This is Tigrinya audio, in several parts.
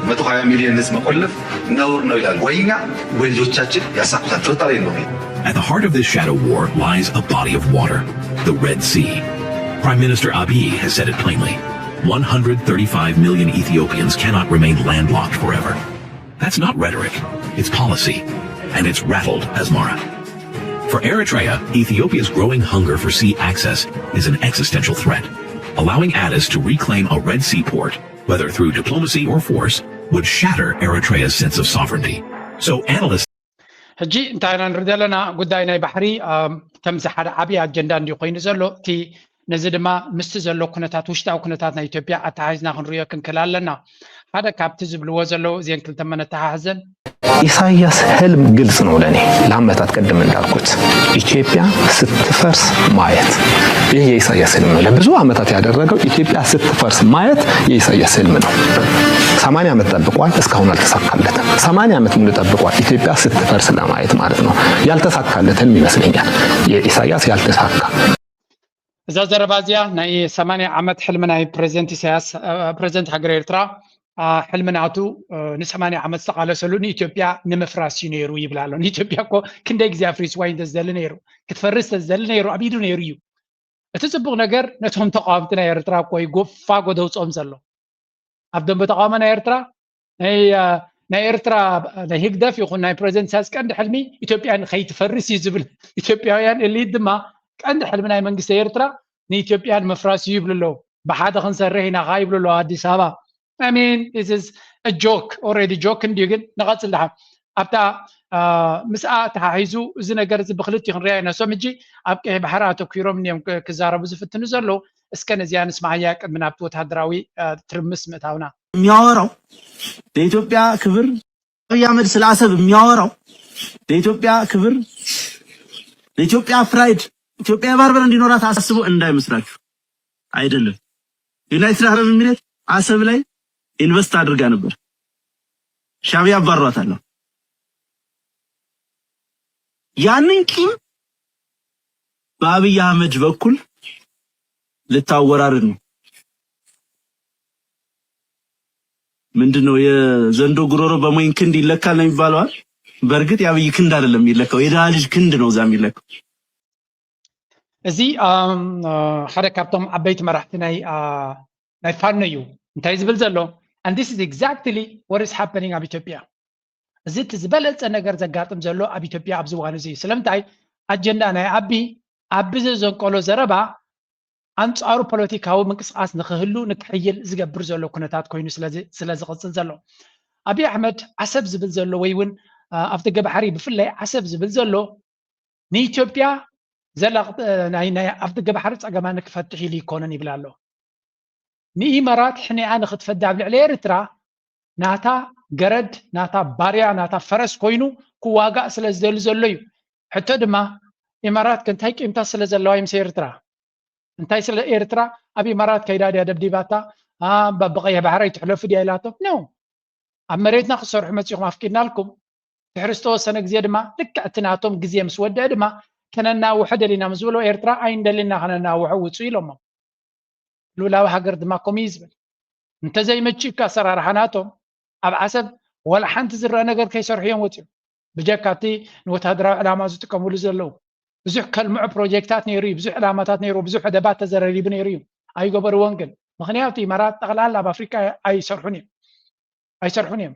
መቶ ሃያ ሚሊዮን ህዝብ መቆለፍ ነውር ነው ይላል። ወይ እኛ ወይ ልጆቻችን ያሳኩታል። ጥርጣሬ የለውም። At the heart of this shadow war lies a body of water, the Red Sea. Prime Minister Abiy has said it plainly. one hundred thirty-five million Ethiopians cannot remain landlocked forever. That's not rhetoric, it's policy, and it's rattled Asmara. For Eritrea, Ethiopia's growing hunger for sea access is an existential threat. Allowing Addis to reclaim a Red Sea port, whether through diplomacy or force, would shatter Eritrea's sense of sovereignty. So analysts ሕጂ እንታይ ኢና ንርኢ ዘለና? ጉዳይ ናይ ባሕሪ ከምዚ ሓደ ዓብዪ ኣጀንዳ እንዲዩ ኮይኑ ዘሎ። እቲ ነዚ ድማ ምስቲ ዘሎ ኩነታት፣ ውሽጣዊ ኩነታት ናይ ኢትዮጵያ ኣተሓሒዝና ክንሪኦ ክንክእል ኣለና። ሓደ ካብቲ ዝብልዎ ዘለዉ እዚአን ክልተ መነተሓሕዘን ኢሳያስ ህልም ግልጽ ነው ለኔ። ለአመታት ቅድም እንዳልኩት ኢትዮጵያ ስትፈርስ ማየት፣ ይህ የኢሳያስ ህልም ነው። ለብዙ አመታት ያደረገው ኢትዮጵያ ስትፈርስ ማየት የኢሳያስ ህልም ነው። ሰማንያ ዓመት ጠብቋል፣ እስካሁን አልተሳካለትም። ሰማንያ ዓመት ሙሉ ጠብቋል ኢትዮጵያ ስትፈርስ ለማየት ማለት ነው። ያልተሳካለት ህልም ይመስለኛል የኢሳያስ ያልተሳካ። እዛ ዘረባ እዚኣ ናይ ሰማንያ ዓመት ሕልሚ ናይ ፕሬዚደንት ኢሳያስ፣ ፕሬዚደንት ሃገር ኤርትራ፣ ሕልሚ ናቱ፣ ንሰማንያ ዓመት ዝተቓለሰሉ ንኢትዮጵያ ንምፍራስ እዩ ነይሩ ይብል ኣሎ። ንኢትዮጵያ እኮ ክንደይ ግዜ ኣፍሪስዋ እዩ እንተዝደሊ ነይሩ፣ ክትፈርስ እንተዝደሊ ነይሩ ኣብ ኢዱ ነይሩ እዩ። እቲ ጽቡቕ ነገር ነቶም ተቓወምቲ ናይ ኤርትራ እኮ እዩ ጎፋጎ ደውጽኦም ዘሎ። ኣብ ደንበ ተቓውሞ ናይ ኤርትራ ናይ ኤርትራ ናይ ህግደፍ ይኹን ናይ ፕሬዚደንት ኢሳያስ ቀንዲ ሕልሚ ኢትዮጵያ ንኸይትፈርስ እዩ ዝብል። ኢትዮጵያውያን ኤሊት ድማ ቀንዲ ሕልሚ ናይ መንግስቲ ኤርትራ ንኢትዮጵያ ንምፍራስ እዩ ይብሉ ኣለዉ። ብሓደ ክንሰርሕ ኢና ኸዓ ይብሉ ኣለዉ ኣዲስ ኣበባ። I mean, this is a joke, already joke እንድዩ። ግን ንቐጽል ደሓን ኣብታ ምስኣ ተሓሒዙ እዚ ነገር እዚ ብክልቲኡ ክንሪኣ ኢና። እሶም ሕጂ ኣብ ቀይሕ ባሕሪ ኣተኲሮም እንድዮም ክዛረቡ ዝፍትኑ ዘለዉ። እስከ ነዚኣ ንስማዓያ ቅድሚ ናብቲ ወተሃደራዊ ትርምስ ምእታውና። የሚያወራው ለኢትዮጵያ ክብር፣ አብይ አህመድ ስለ አሰብ የሚያወራው ለኢትዮጵያ ክብር፣ ለኢትዮጵያ ፕራይድ፣ ኢትዮጵያ የባህር በር እንዲኖራት አስቦ እንዳይመስላችሁ አይደለም። ዩናይትድ አረብ ኤሚሬት አሰብ ላይ ኢንቨስት አድርጋ ነበር። ሻዕቢያ አባሯታል። ያንን ቂም በአብይ አህመድ በኩል ልታወራርድ ነው። ምንድን ነው የዘንዶ ጉሮሮ በሞኝ ክንድ ይለካል ነው የሚባለው አይደል? በእርግጥ የአብይ ክንድ አይደለም የሚለካው፣ የድሃ ልጅ ክንድ ነው እዛ የሚለካው። እዚ ሓደ ካብቶም ዓበይቲ መራሕቲ ናይ ናይ ፋኖ እዩ እንታይ ዝብል ዘሎ። And this is exactly what is happening ኣብ ኢትዮጵያ። እዚ እቲ ዝበለፀ ነገር ዘጋጥም ዘሎ ኣብ ኢትዮጵያ ኣብዚ እዋን እዚ እዩ። ስለምንታይ? ኣጀንዳ ናይ ኣቢ ኣቢ ዘዘንቀሎ ዘረባ ኣንጻሩ ፖለቲካዊ ምንቅስቃስ ንክህሉ ንክሕይል ዝገብር ዘሎ ኩነታት ኮይኑ ስለ ዝቕፅል ዘሎ። ኣብይ ኣሕመድ ዓሰብ ዝብል ዘሎ ወይ እውን ኣብ ደገ ባሕሪ ብፍላይ ዓሰብ ዝብል ዘሎ ንኢትዮጵያ ዘላ ናይ ናይ ኣብ ደገ ባሕሪ ጸገማ ንክፈትሕ ኢሉ ይኮነን ይብል ኣሎ። ንኢመራት ሕኒኣ ንክትፈዲ ኣብ ልዕሊ ኤርትራ ናታ ገረድ ናታ ባርያ ናታ ፈረስ ኮይኑ ክዋጋእ ስለ ዝደሊ ዘሎ እዩ። ሕቶ ድማ ኢመራት ከ እንታይ ቂምታ ስለ ዘለዋ እዩ ምስ ኤርትራ? እንታይ ስለ ኤርትራ ኣብ ኢመራት ከይዳ ድያ ደብዲባታ? ብቀይሕ ባሕሪ ኣይትሕለፉ ድያ ኢላቶ? ኖ። ኣብ መሬትና ክትሰርሑ መጺኹም ኣፍቂድናልኩም። ድሕሪ ዝተወሰነ ግዜ ድማ ልክዕ እቲ ናቶም ግዜ ምስ ወደአ ድማ ከነናውሖ ደሊና ምስ ዝበሎ ኤርትራ ኣይንደሊና ከነናውሖ ውጹ ኢሎሞ። ሉላዊ ሃገር ድማ ከምኡ እዩ ዝብል። እንተዘይመችካ ኣሰራርሓ ናቶም ኣብ ዓሰብ ወላ ሓንቲ ዝረአ ነገር ከይሰርሑ እዮም ወጺኦም። ብጀካ እቲ ንወታደራዊ ዕላማ ዝጥቀምሉ ዘለዉ ብዙሕ ከልምዑ ፕሮጀክታት ነይሩ እዩ፣ ብዙሕ ዕላማታት ነይሩ፣ ብዙሕ ወደባት ተዘረሪቡ ነይሩ እዩ። ኣይገበርዎን ግን ምክንያቱ ኢማራት ጠቕላላ ኣብ ኣፍሪቃ ኣይሰርሑን እዮም። ኣይሰርሑን እዮም።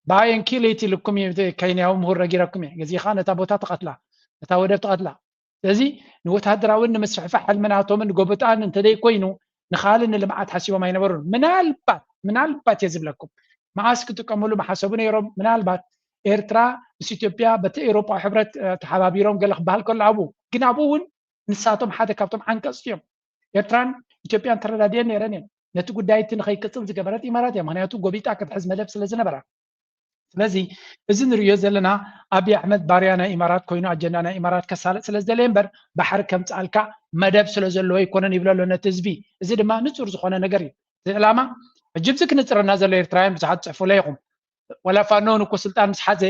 ባየን ኪል ኢት ኢልኩም እዩ ኬንያዊ ምሁር ረጊረኩም እየ ገዚኻ ነታ ቦታ ትቐትላ ነታ ወደብ ትቐትላ። ስለዚ ንወታደራውን ንምስፍሕፋሕ ሕልምናቶምን ንጎቦጣን እንተደይ ኮይኑ ንኻልእ ንልምዓት ሓሲቦም ኣይነበሩን። ምናልባት ምናልባት እየ ዝብለኩም መዓስ ክጥቀምሉ መሓሰቡ ነይሮም። ምናልባት ኤርትራ ምስ ኢትዮጵያ በቲ ኤውሮጳዊ ሕብረት ተሓባቢሮም ገለ ክበሃል ከሎ ኣብኡ ግን ኣብኡ እውን ንሳቶም ሓደ ካብቶም ዓንቀፅቲ እዮም። ኤርትራን ኢትዮጵያን ተረዳድየን ነይረን እየን። ነቲ ጉዳይ እቲ ንኸይቅፅል ዝገበረት ኢማራት እያ። ምክንያቱ ጎቢጣ ክትሕዝ መደብ ስለ ዝነበራ። ስለዚ እዚ ንርእዮ ዘለና ኣብይ ኣሕመድ ባርያ ናይ ኢማራት ኮይኑ ኣጀንዳ ናይ ኢማራት ከሳልጥ ስለ ዝደለየ እምበር ባሕሪ ከምፅኣልካ መደብ ስለ ዘለዎ ኣይኮነን ይብሎ ኣሎ ነቲ ህዝቢ። እዚ ድማ ንፁር ዝኾነ ነገር እዩ። እቲ ዕላማ ሕጂ ብዚ ክንፅረና ዘሎ ኤርትራውያን ብዙሓት ፅሕፉለ ኢኹም። ወላ ፋኖ ንኮ ስልጣን ምስ ሓዘ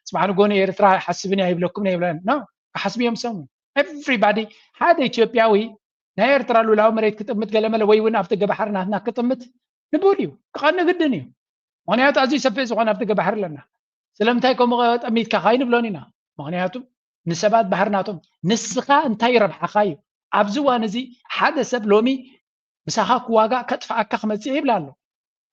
ፅባሕ ንጎኒ ኤርትራ ኣይሓስብን እያ ይብለኩም እያ ይብለን። ኖ ክሓስቡ እዮም ሰሙ። ኤቭሪባዲ ሓደ ኢትዮጵያዊ ናይ ኤርትራ ሉላዊ መሬት ክጥምት ገለመለ ወይ እውን ኣብ ደገ ባሕሪ ናትና ክጥምት ንቡር እዩ። ክቐንእ ግድን እዩ። ምክንያቱ ኣዝዩ ሰፊሕ ዝኾነ ኣብቲ ገባሕሪ ኣለና። ስለምንታይ ከምኡ ጠሚትካ ካይንብሎን ኢና። ምክንያቱ ንሰባት ባህርናቶም ንስኻ እንታይ ይረብሓኻ እዩ። ኣብዚ እዋን እዚ ሓደ ሰብ ሎሚ ምሳኻ ክዋጋእ ከጥፍኣካ ክመጽእ ይብል ኣሎ።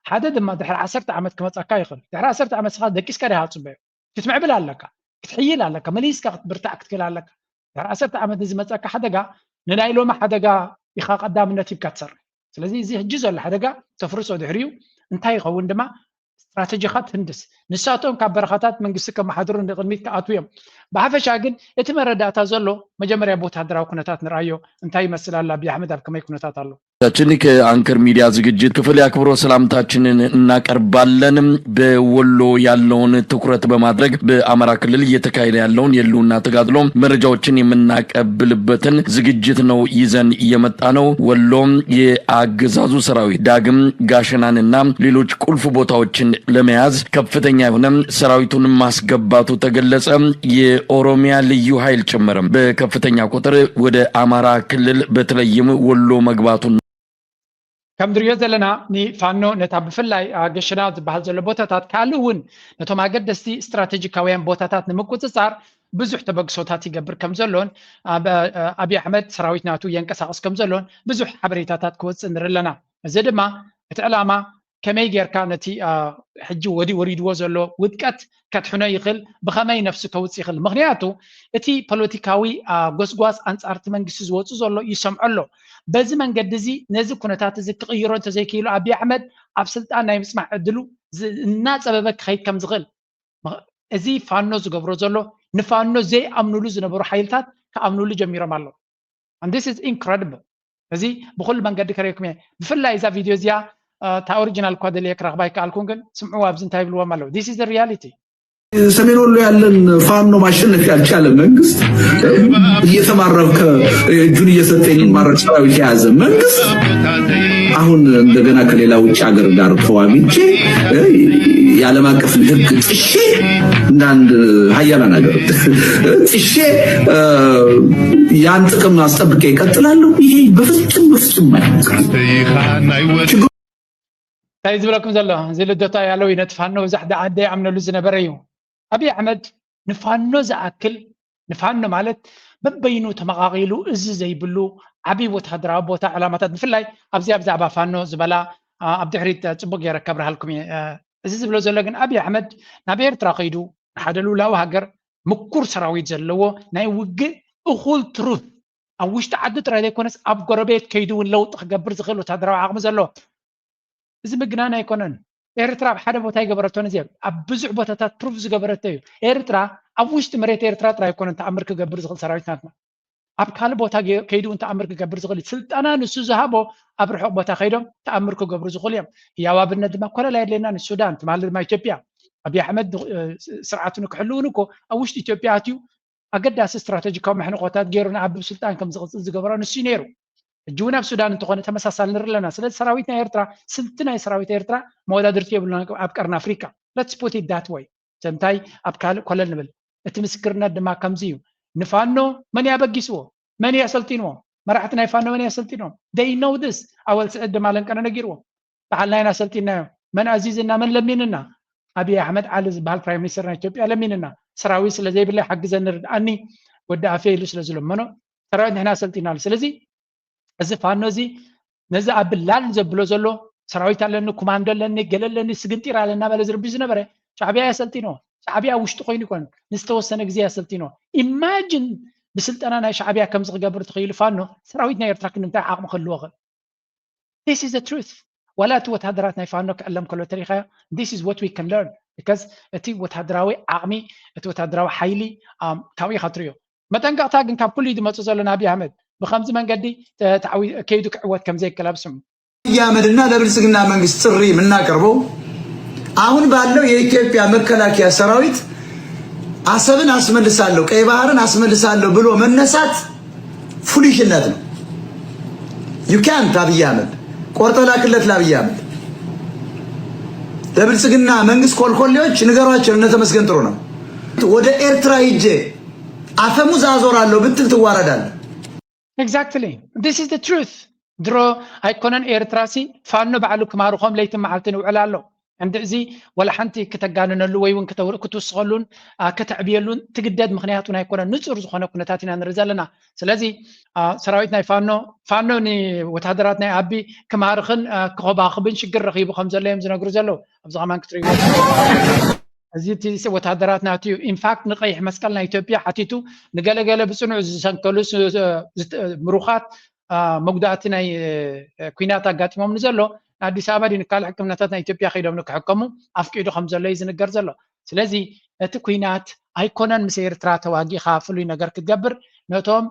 ሓደ ድማ ድሕሪ ዓሰርተ ዓመት ክመጻካ ይኽእል። ድሕሪ ዓሰርተ ዓመት ስኻ ደቂስካ ዲኻ ትጽበዮ? ክትምዕብል ኣለካ፣ ክትሕይል ኣለካ፣ መሊስካ ክትብርታዕ ክትክእል ኣለካ። ድሕሪ ዓሰርተ ዓመት ንዝመጸካ ሓደጋ ንናይ ሎሚ ሓደጋ ኢኻ ቀዳምነት ሂብካ ትሰርሕ። ስለዚ እዚ ሕጂ ዘሎ ሓደጋ ተፍርሶ ድሕሪኡ እንታይ ይኸውን ድማ ስትራተጂኻ ትህንድስ። ንሳቶም ካብ በረኻታት መንግስቲ ከመሓድሩ ንቕድሚት ክኣትዉ እዮም። ብሓፈሻ ግን እቲ መረዳእታ ዘሎ መጀመርያ ብወታደራዊ ኩነታት ንርኣዮ እንታይ ይመስል ኣሎ፣ ኣብይ ኣሕመድ ኣብ ከመይ ኩነታት ኣሎ? ችን ከአንከር ሚዲያ ዝግጅት ክፍል የአክብሮት ሰላምታችንን እናቀርባለን። በወሎ ያለውን ትኩረት በማድረግ በአማራ ክልል እየተካሄደ ያለውን የህልውና ተጋድሎ መረጃዎችን የምናቀብልበትን ዝግጅት ነው ይዘን የመጣ ነው። ወሎ የአገዛዙ ሰራዊት ዳግም ጋሸናንና ሌሎች ቁልፍ ቦታዎችን ለመያዝ ከፍተኛ የሆነ ሰራዊቱን ማስገባቱ ተገለጸ። የኦሮሚያ ልዩ ኃይል ጭምር በከፍተኛ ቁጥር ወደ አማራ ክልል በተለይም ወሎ መግባቱን ከም ንሪኦ ዘለና ንፋኖ ነታ ብፍላይ ገሸና ዝበሃል ዘሎ ቦታታት ካልእ እውን ነቶም ኣገደስቲ ስትራቴጂካውያን ቦታታት ንምቁፅፃር ብዙሕ ተበግሶታት ይገብር ከም ዘሎን ኣብይ ኣሕመድ ሰራዊት ናቱ የንቀሳቕስ ከም ዘሎን ብዙሕ ሓበሬታታት ክወፅእ ንርኢ ኣለና። እዚ ድማ እቲ ዕላማ ከመይ ጌርካ ነቲ ሕጂ ወዲ ወሪድዎ ዘሎ ውድቀት ከድሕኖ ይኽእል፣ ብኸመይ ነፍሱ ከውፅእ ይኽእል? ምኽንያቱ እቲ ፖለቲካዊ ጎስጓስ ኣንፃር እቲ መንግስቲ ዝወፁ ዘሎ ይሰምዖ ኣሎ። በዚ መንገዲ እዚ ነዚ ኩነታት እዚ ክቕይሮ እንተዘይክኢሉ ኣብይ ኣሕመድ ኣብ ስልጣን ናይ ምፅናሕ ዕድሉ እናፀበበ ክኸይድ ከም ዝኽእል እዚ ፋኖ ዝገብሮ ዘሎ ንፋኖ ዘይኣምኑሉ ዝነበሩ ሓይልታት ክኣምኑሉ ጀሚሮም ኣለዉ። And this is incredible። እዚ ብኩሉ መንገዲ ከርእየኩም እየ። ብፍላይ እዛ ቪድዮ እዚኣ እታ ኦሪጂናል እኳ ደልየ ክረኽባ ይከኣልኩን ግን ስምዑ ኣብዚ እንታይ ይብልዎም ኣለዉ። This is the reality። ሰሜን ወሎ ያለን ፋኖ ማሸነፍ ያልቻለ መንግስት እየተማረከ እጁን እየሰጠ የሚማረክ ሰራዊት የያዘ መንግስት አሁን እንደገና ከሌላ ውጭ ሀገር ጋር ተዋግቼ የዓለም አቀፍን ህግ ጥሼ እንደ አንድ ሀያላን ሀገር ጥሼ ያን ጥቅም አስጠብቄ እቀጥላለሁ። ይሄ በፍጹም በፍጹም አይሆንም። እንታይ ዝብለኩም ዘሎ እዚ ልደታ ያለው ነቲ ፋኖ ብዙሕ ደኣ ዘይኣምነሉ ዝነበረ እዩ። ኣብይ ኣሕመድ ንፋኖ ዝኣክል ንፋኖ ማለት በበይኑ ተመቓቒሉ እዚ ዘይብሉ ዓብዪ ወታደራዊ ቦታ ዕላማታት ብፍላይ ኣብዚኣ ብዛዕባ ፋኖ ዝበላ ኣብ ድሕሪት ፅቡቅ ገይረ ከብርሃልኩም እየ። እዚ ዝብሎ ዘሎ ግን ኣብይ ኣሕመድ ናብ ኤርትራ ከይዱ ንሓደ ልኡላዊ ሃገር ምኩር ሰራዊት ዘለዎ ናይ ውግእ እኹል ትሩፍ ኣብ ውሽጢ ዓዲ ጥራይ ዘይኮነስ ኣብ ጎረቤት ከይዱ እውን ለውጢ ክገብር ዝኽእል ወታደራዊ ዓቕሚ ዘለዎ እዚ ምግናን ኣይኮነን። ኤርትራ ኣብ ሓደ ቦታ ኣይገበረቶን እዚ ኣብ ብዙሕ ቦታታት ፕሩፍ ዝገበረቶ እዩ። ኤርትራ ኣብ ውሽጢ መሬት ኤርትራ ጥራይ ኣይኮነን ተኣምር ክገብር ዝኽእል ሰራዊት ናትና ኣብ ካልእ ቦታ ከይዱ እውን ተኣምር ክገብር ዝኽእል ስልጠና ንሱ ዝሃቦ ኣብ ርሑቕ ቦታ ከይዶም ተኣምር ክገብሩ ዝኽእሉ እዮም። ህያው ኣብነት ድማ ኮለል ኣየድልየና ንሱዳን ትማሊ ድማ ኢትዮጵያ ኣብይ ኣሕመድ ስርዓቱ ንክሕልውን እኮ ኣብ ውሽጢ ኢትዮጵያ ኣትዩ ኣገዳሲ ስትራተጂካዊ መሕንቆታት ገይሩ ንኣብ ስልጣን ከም ዝቕፅል ዝገበሮ ንሱ እዩ ነይሩ። ሕጂ እውን ኣብ ሱዳን እንተኾነ ተመሳሳሊ ንርኢ ኣለና። ስለዚ ሰራዊት ናይ ኤርትራ ስልቲ ናይ ሰራዊት ኤርትራ መወዳድርቲ የብሉ ኣብ ቀርኒ ኣፍሪካ። Let's put it that way። ዘምታይ ኣብ ካልእ ኮለል ንብል። እቲ ምስክርነት ድማ ከምዚ እዩ። ንፋኖ መን ያበጊስዎ? መን ያሰልጢንዎ? መራሕቲ ናይ ፋኖ መን ያሰልጢንዎም? They know this። ኣወል ስዕድ ድማ ለንቀነ ነጊርዎም። በዓል ናይና ሰልጢናዮ መን ኣዚዝና መን ለሚንና ኣብይ ኣሕመድ ዓሊ ዝበሃል ፕራይም ሚኒስተር ናይ ኢትዮጵያ ለሚንና ሰራዊት ስለ ዘይብለይ ሓግዘኒ ርድኣኒ ወዲ ኣፌ ኢሉ ስለ ዝለመኖ ሰራዊት ንሕና ሰልጢና ኣሎ ስለዚ እዚ ፋኖ እዚ ነዚ ኣብ ላን ዘብሎ ዘሎ ሰራዊት ኣለኒ ኮማንዶ ኣለኒ ገለ ኣለኒ ስግንጢር ኣለ እናበለ ዝርብሽ ዝነበረ ሻዕብያ የሰልጢኖ ሻዕብያ ውሽጢ ኮይኑ ይኮን ንዝተወሰነ ግዜ የሰልጢኖ ኢማጂን ብስልጠና ናይ ሻዕብያ ከምዚ ክገብር ትኽኢሉ ፋኖ ሰራዊት ናይ ኤርትራ ክንምታይ ዓቕሚ ክህልዎ ክእል This is the truth። ዋላ እቲ ወታደራት ናይ ፋኖ ክዕለም ከሎ ተሪኻዮ this is what we can learn because እቲ ወታደራዊ ዓቕሚ እቲ ወታደራዊ ሓይሊ ካብኡ ኢኻ ትሪኦ። መጠንቀቕታ ግን ካብ ኩሉ ዝመፁ ዘሎ ንኣብይ ኣሕመድ ብከምዚ መንገዲ ከይዱ ክዕወት ከምዘይክእል ኣብ ስሙ። ኣብይ ኣሕመድና ለብልፅግና መንግስት ጥሪ የምናቀርበው አሁን ባለው የኢትዮጵያ መከላከያ ሰራዊት አሰብን አስመልሳለሁ ቀይ ባህርን አስመልሳለሁ ብሎ መነሳት ፉሊሽነት ነው። You can't አብይ አህመድ ቆርጠ ላክለት ለአብይ አህመድ ለብልጽግና መንግስት ኮልኮሌዎች ንገሯቸው እነ ተመስገን ጥሩነህ ወደ ኤርትራ ሂጄ አፈሙዝ አዞራለሁ ብትል ትዋረዳለህ። Exactly. This is the truth. ድሮ ኣይኮነን ኤርትራሲ ፋኖ ባዕሉ ክማርኾም ለይትን መዓልትን ይውዕል ኣሎ። እንዲ እዚ ዋላ ሓንቲ ክተጋንነሉ ወይ እውን ክተውር ክትውስኸሉን አ፣ ከተዕብየሉን ትግደድ ምክንያት እውን ኣይኮነን። ንጹር ዝኾነ ኩነታት ኢና ንርኢ ዘለና። ስለዚ አ፣ ሰራዊት ናይ ፋኖ ፋኖ ንወታደራት ናይ ኣቢ ክማርኽን አ፣ ክኸባኽብን ሽግር ረኺቡ ከም ዘሎ እዮም ዝነግሩ ዘለዉ። ኣብዚ ከማን ክትርእይዎ እዚ እቲ ወታደራት ናቱ እዩ። ኢንፋክት ንቀይሕ መስቀል ናይ ኢትዮጵያ ሓቲቱ ንገለገለ ብፅኑዕ ዝሰንከሉ ስ- ስ- ምሩኻት አ፣ መጉዳእቲ ናይ እ፣ ኩናት ኣጋጢሞም ንዘሎ ንኣዲስ ኣበባ ድዩ ንካልእ ሕክምናታት ናይ ኢትዮጵያ ከይዶም ንክሕከሙ ኣፍቂዱ ከም ዘሎ እዩ ዝንገር ዘሎ። ስለዚ እቲ ኩናት ኣይኮነን ምስ ኤርትራ ተዋጊእካ ፍሉይ ነገር ክትገብር ነቶም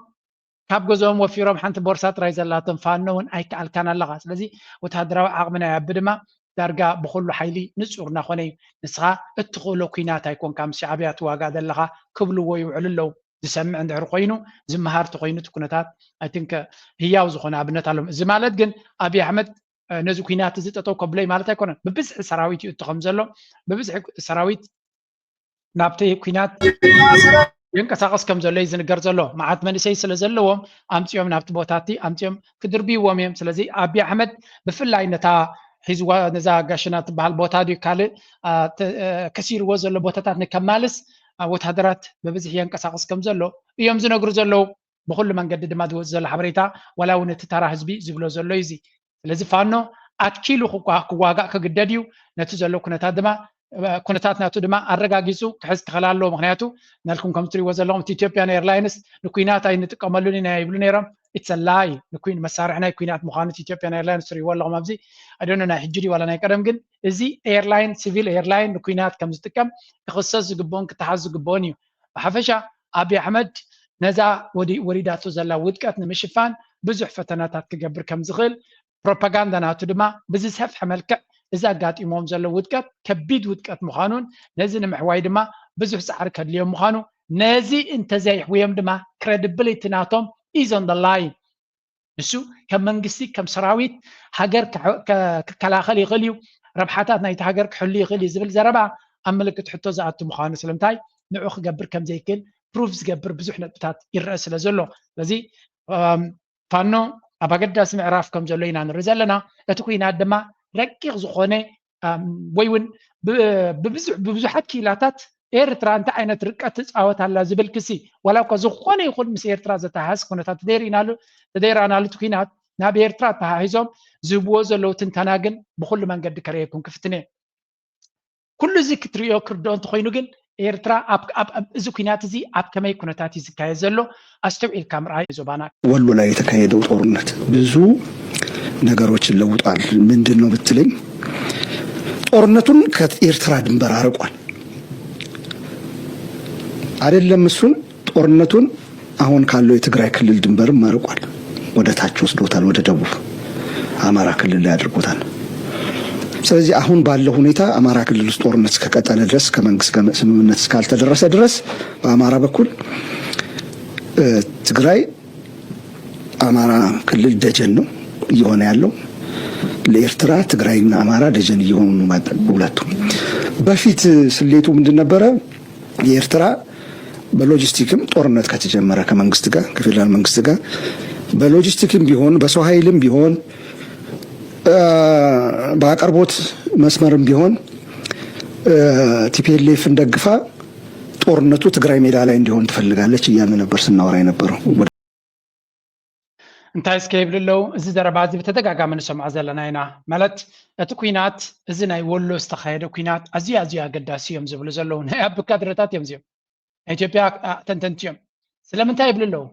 ካብ ገዝኦም ወፊሮም ሓንቲ ቦርሳ ጥራይ ዘላቶም ፋኖ እውን ኣይከኣልካን ኣለኻ። ስለዚ ወታደራዊ ዓቕሚ ናይ ኣቢ ድማ ዳርጋ ብኩሉ ሓይሊ ንጹር እናኾነ እዩ። ንስኻ እትኽእሎ ኩናት ኣይኮንካ ምስ ሻዕብያ ትዋጋእ ዘለኻ ክብልዎ ይውዕሉ ኣለዉ። ዝሰምዕ እንድሕር ኮይኑ ዝመሃር ተኮይኑ እቲ ኩነታት ኣይትንከ ህያው ዝኾነ ኣብነት ኣለዎም። እዚ ማለት ግን ኣብይ ኣሕመድ ነዚ ኩናት እዚ ጠጠው ከብሎ ማለት ኣይኮነን። ብብዝሒ ሰራዊት ይእቱ ከም ዘሎ ብብዝሒ ሰራዊት ናብቲ ኩናት ይንቀሳቀስ ከም ዘሎ እዩ ዝንገር ዘሎ። መዓት መንእሰይ ስለ ዘለዎም ኣምፅኦም ናብቲ ቦታቲ ኣምፅኦም ክድርብይዎም እዮም። ስለዚ ኣብይ ኣሕመድ ብፍላይ ነታ ሒዝዋ ነዛ ጋሸና ትበሃል ቦታ ድዩ ካልእ ከሲርዎ ዘሎ ቦታታት ንከማልስ ወታደራት ብብዝሒ የንቀሳቅስ ከም ዘሎ እዮም ዝነግሩ ዘለዉ። ብኩሉ መንገዲ ድማ ዝወፅ ዘሎ ሓበሬታ ዋላ እውን እቲ ተራ ህዝቢ ዝብሎ ዘሎ እዩ። እዚ ስለዚ ፋኖ ኣትኪሉ ክዋጋእ ክግደድ እዩ። ነቲ ዘሎ ኩነታት ድማ ኩነታት ናቱ ድማ ኣረጋጊፁ ክሕዝ ክኽእል ኣለዎ። ምክንያቱ ነልኩም ከም ትሪእዎ ዘለኹም እቲ ኢትዮጵያን ኤርላይንስ ንኩናት ኣይንጥቀመሉን ኢና ይብሉ ነይሮም። ኢትሰ ላይ ንኩን መሳርሒ ናይ ኩናት ምዃኑ እቲ ኢትዮጵያን ኤርላይንስ ትሪእዎ ኣለኹም ኣብዚ ኣደኖ ናይ ሕጂ ድዩ ዋላ ናይ ቀደም ግን እዚ ኤርላይን ሲቪል ኤርላይን ንኩናት ከም ዝጥቀም ክኽሰስ ዝግብኦን ክተሓዝ ዝግብኦን እዩ። ብሓፈሻ ኣብይ ኣሕመድ ነዛ ወሪዳቶ ዘላ ውድቀት ንምሽፋን ብዙሕ ፈተናታት ክገብር ከም ዝኽእል ፕሮፓጋንዳ ናቱ ድማ ብዝሰፍሐ መልክዕ እዚ ኣጋጢሞም ዘሎ ውድቀት ከቢድ ውድቀት ምዃኑን ነዚ ንምሕዋይ ድማ ብዙሕ ፃዕሪ ከድልዮም ምዃኑ ነዚ እንተዘይሕውዮም ድማ ክረዲብሊቲ ናቶም ኢዝ ኦን ላይን። ንሱ ከም መንግስቲ ከም ሰራዊት ሃገር ክከላኸል ይኽእል እዩ፣ ረብሓታት ናይቲ ሃገር ክሕሉ ይኽእል እዩ ዝብል ዘረባ ኣብ ምልክት ሕቶ ዝኣቱ ምዃኑ ስለምንታይ ንዑ ክገብር ከም ዘይክእል ፕሩፍ ዝገብር ብዙሕ ነጥብታት ይረአ ስለ ዘሎ ስለዚ ፋኖ ኣብ ኣገዳሲ ምዕራፍ ከም ዘሎ ኢና ንርኢ ዘለና። እቲ ኩናት ድማ ረቂቕ ዝኾነ ወይ እውን ብብዙሓት ክኢላታት ኤርትራ እንታይ ዓይነት ርቀት ትፃወት ኣላ ዝብል ክሲ ዋላ እኳ ዝኾነ ይኹን ምስ ኤርትራ ዘተሓዝ ኩነታት ተደይርኢናሉ ተደይራናሉ እቲ ኩናት ናብ ኤርትራ ኣተሓሒዞም ዝህብዎ ዘለዉ ትንተና ግን ብኩሉ መንገዲ ከርእየኩም ክፍትን እየ። ኩሉ እዚ ክትርእዮ ክርድኦ እንተኮይኑ ግን ኤርትራ እዚ ኩናት እዚ ኣብ ከመይ ኩነታት እዩ ዝካየድ ዘሎ ኣስተውዒልካ ምርኣይ ዞባና። ወሎ ላይ የተካሄደው ጦርነት ብዙ ነገሮችን ለውጧል። ምንድን ነው ብትለኝ ጦርነቱን ከኤርትራ ድንበር አርቋል። አይደለም እሱን ጦርነቱን አሁን ካለው የትግራይ ክልል ድንበርም አርቋል። ወደ ታች ወስዶታል፣ ወደ ደቡብ አማራ ክልል ላይ አድርጎታል። ስለዚህ አሁን ባለው ሁኔታ አማራ ክልል ውስጥ ጦርነት እስከቀጠለ ድረስ ከመንግስት ጋር ስምምነት እስካልተደረሰ ድረስ በአማራ በኩል ትግራይ አማራ ክልል ደጀን ነው እየሆነ ያለው። ለኤርትራ ትግራይና አማራ ደጀን እየሆኑ ነው ሁለቱም። በፊት ስሌቱ ምንድን ነበረ? የኤርትራ በሎጂስቲክም ጦርነት ከተጀመረ ከመንግስት ጋር ከፌዴራል መንግስት ጋር በሎጂስቲክም ቢሆን በሰው ኃይልም ቢሆን በአቅርቦት መስመርም ቢሆን ቲፒኤልኤፍን ደግፋ ጦርነቱ ትግራይ ሜዳ ላይ እንዲሆን ትፈልጋለች እያልን ነበር ስናወራ የነበረው። እንታይ እስከ ይብል ኣለዉ? እዚ ዘረባ እዚ ብተደጋጋሚ ንሰምዖ ዘለና ኢና። ማለት እቲ ኩናት እዚ ናይ ወሎ ዝተኻየደ ኩናት ኣዝዩ ኣዝዩ ኣገዳሲ እዮም ዝብሉ ዘለዉ ናይ ኣቢ ካድረታት እዮም እዚኦም። ናይ ኢትዮጵያ ተንተንቲ እዮም። ስለምንታይ ይብሉ ኣለዉ?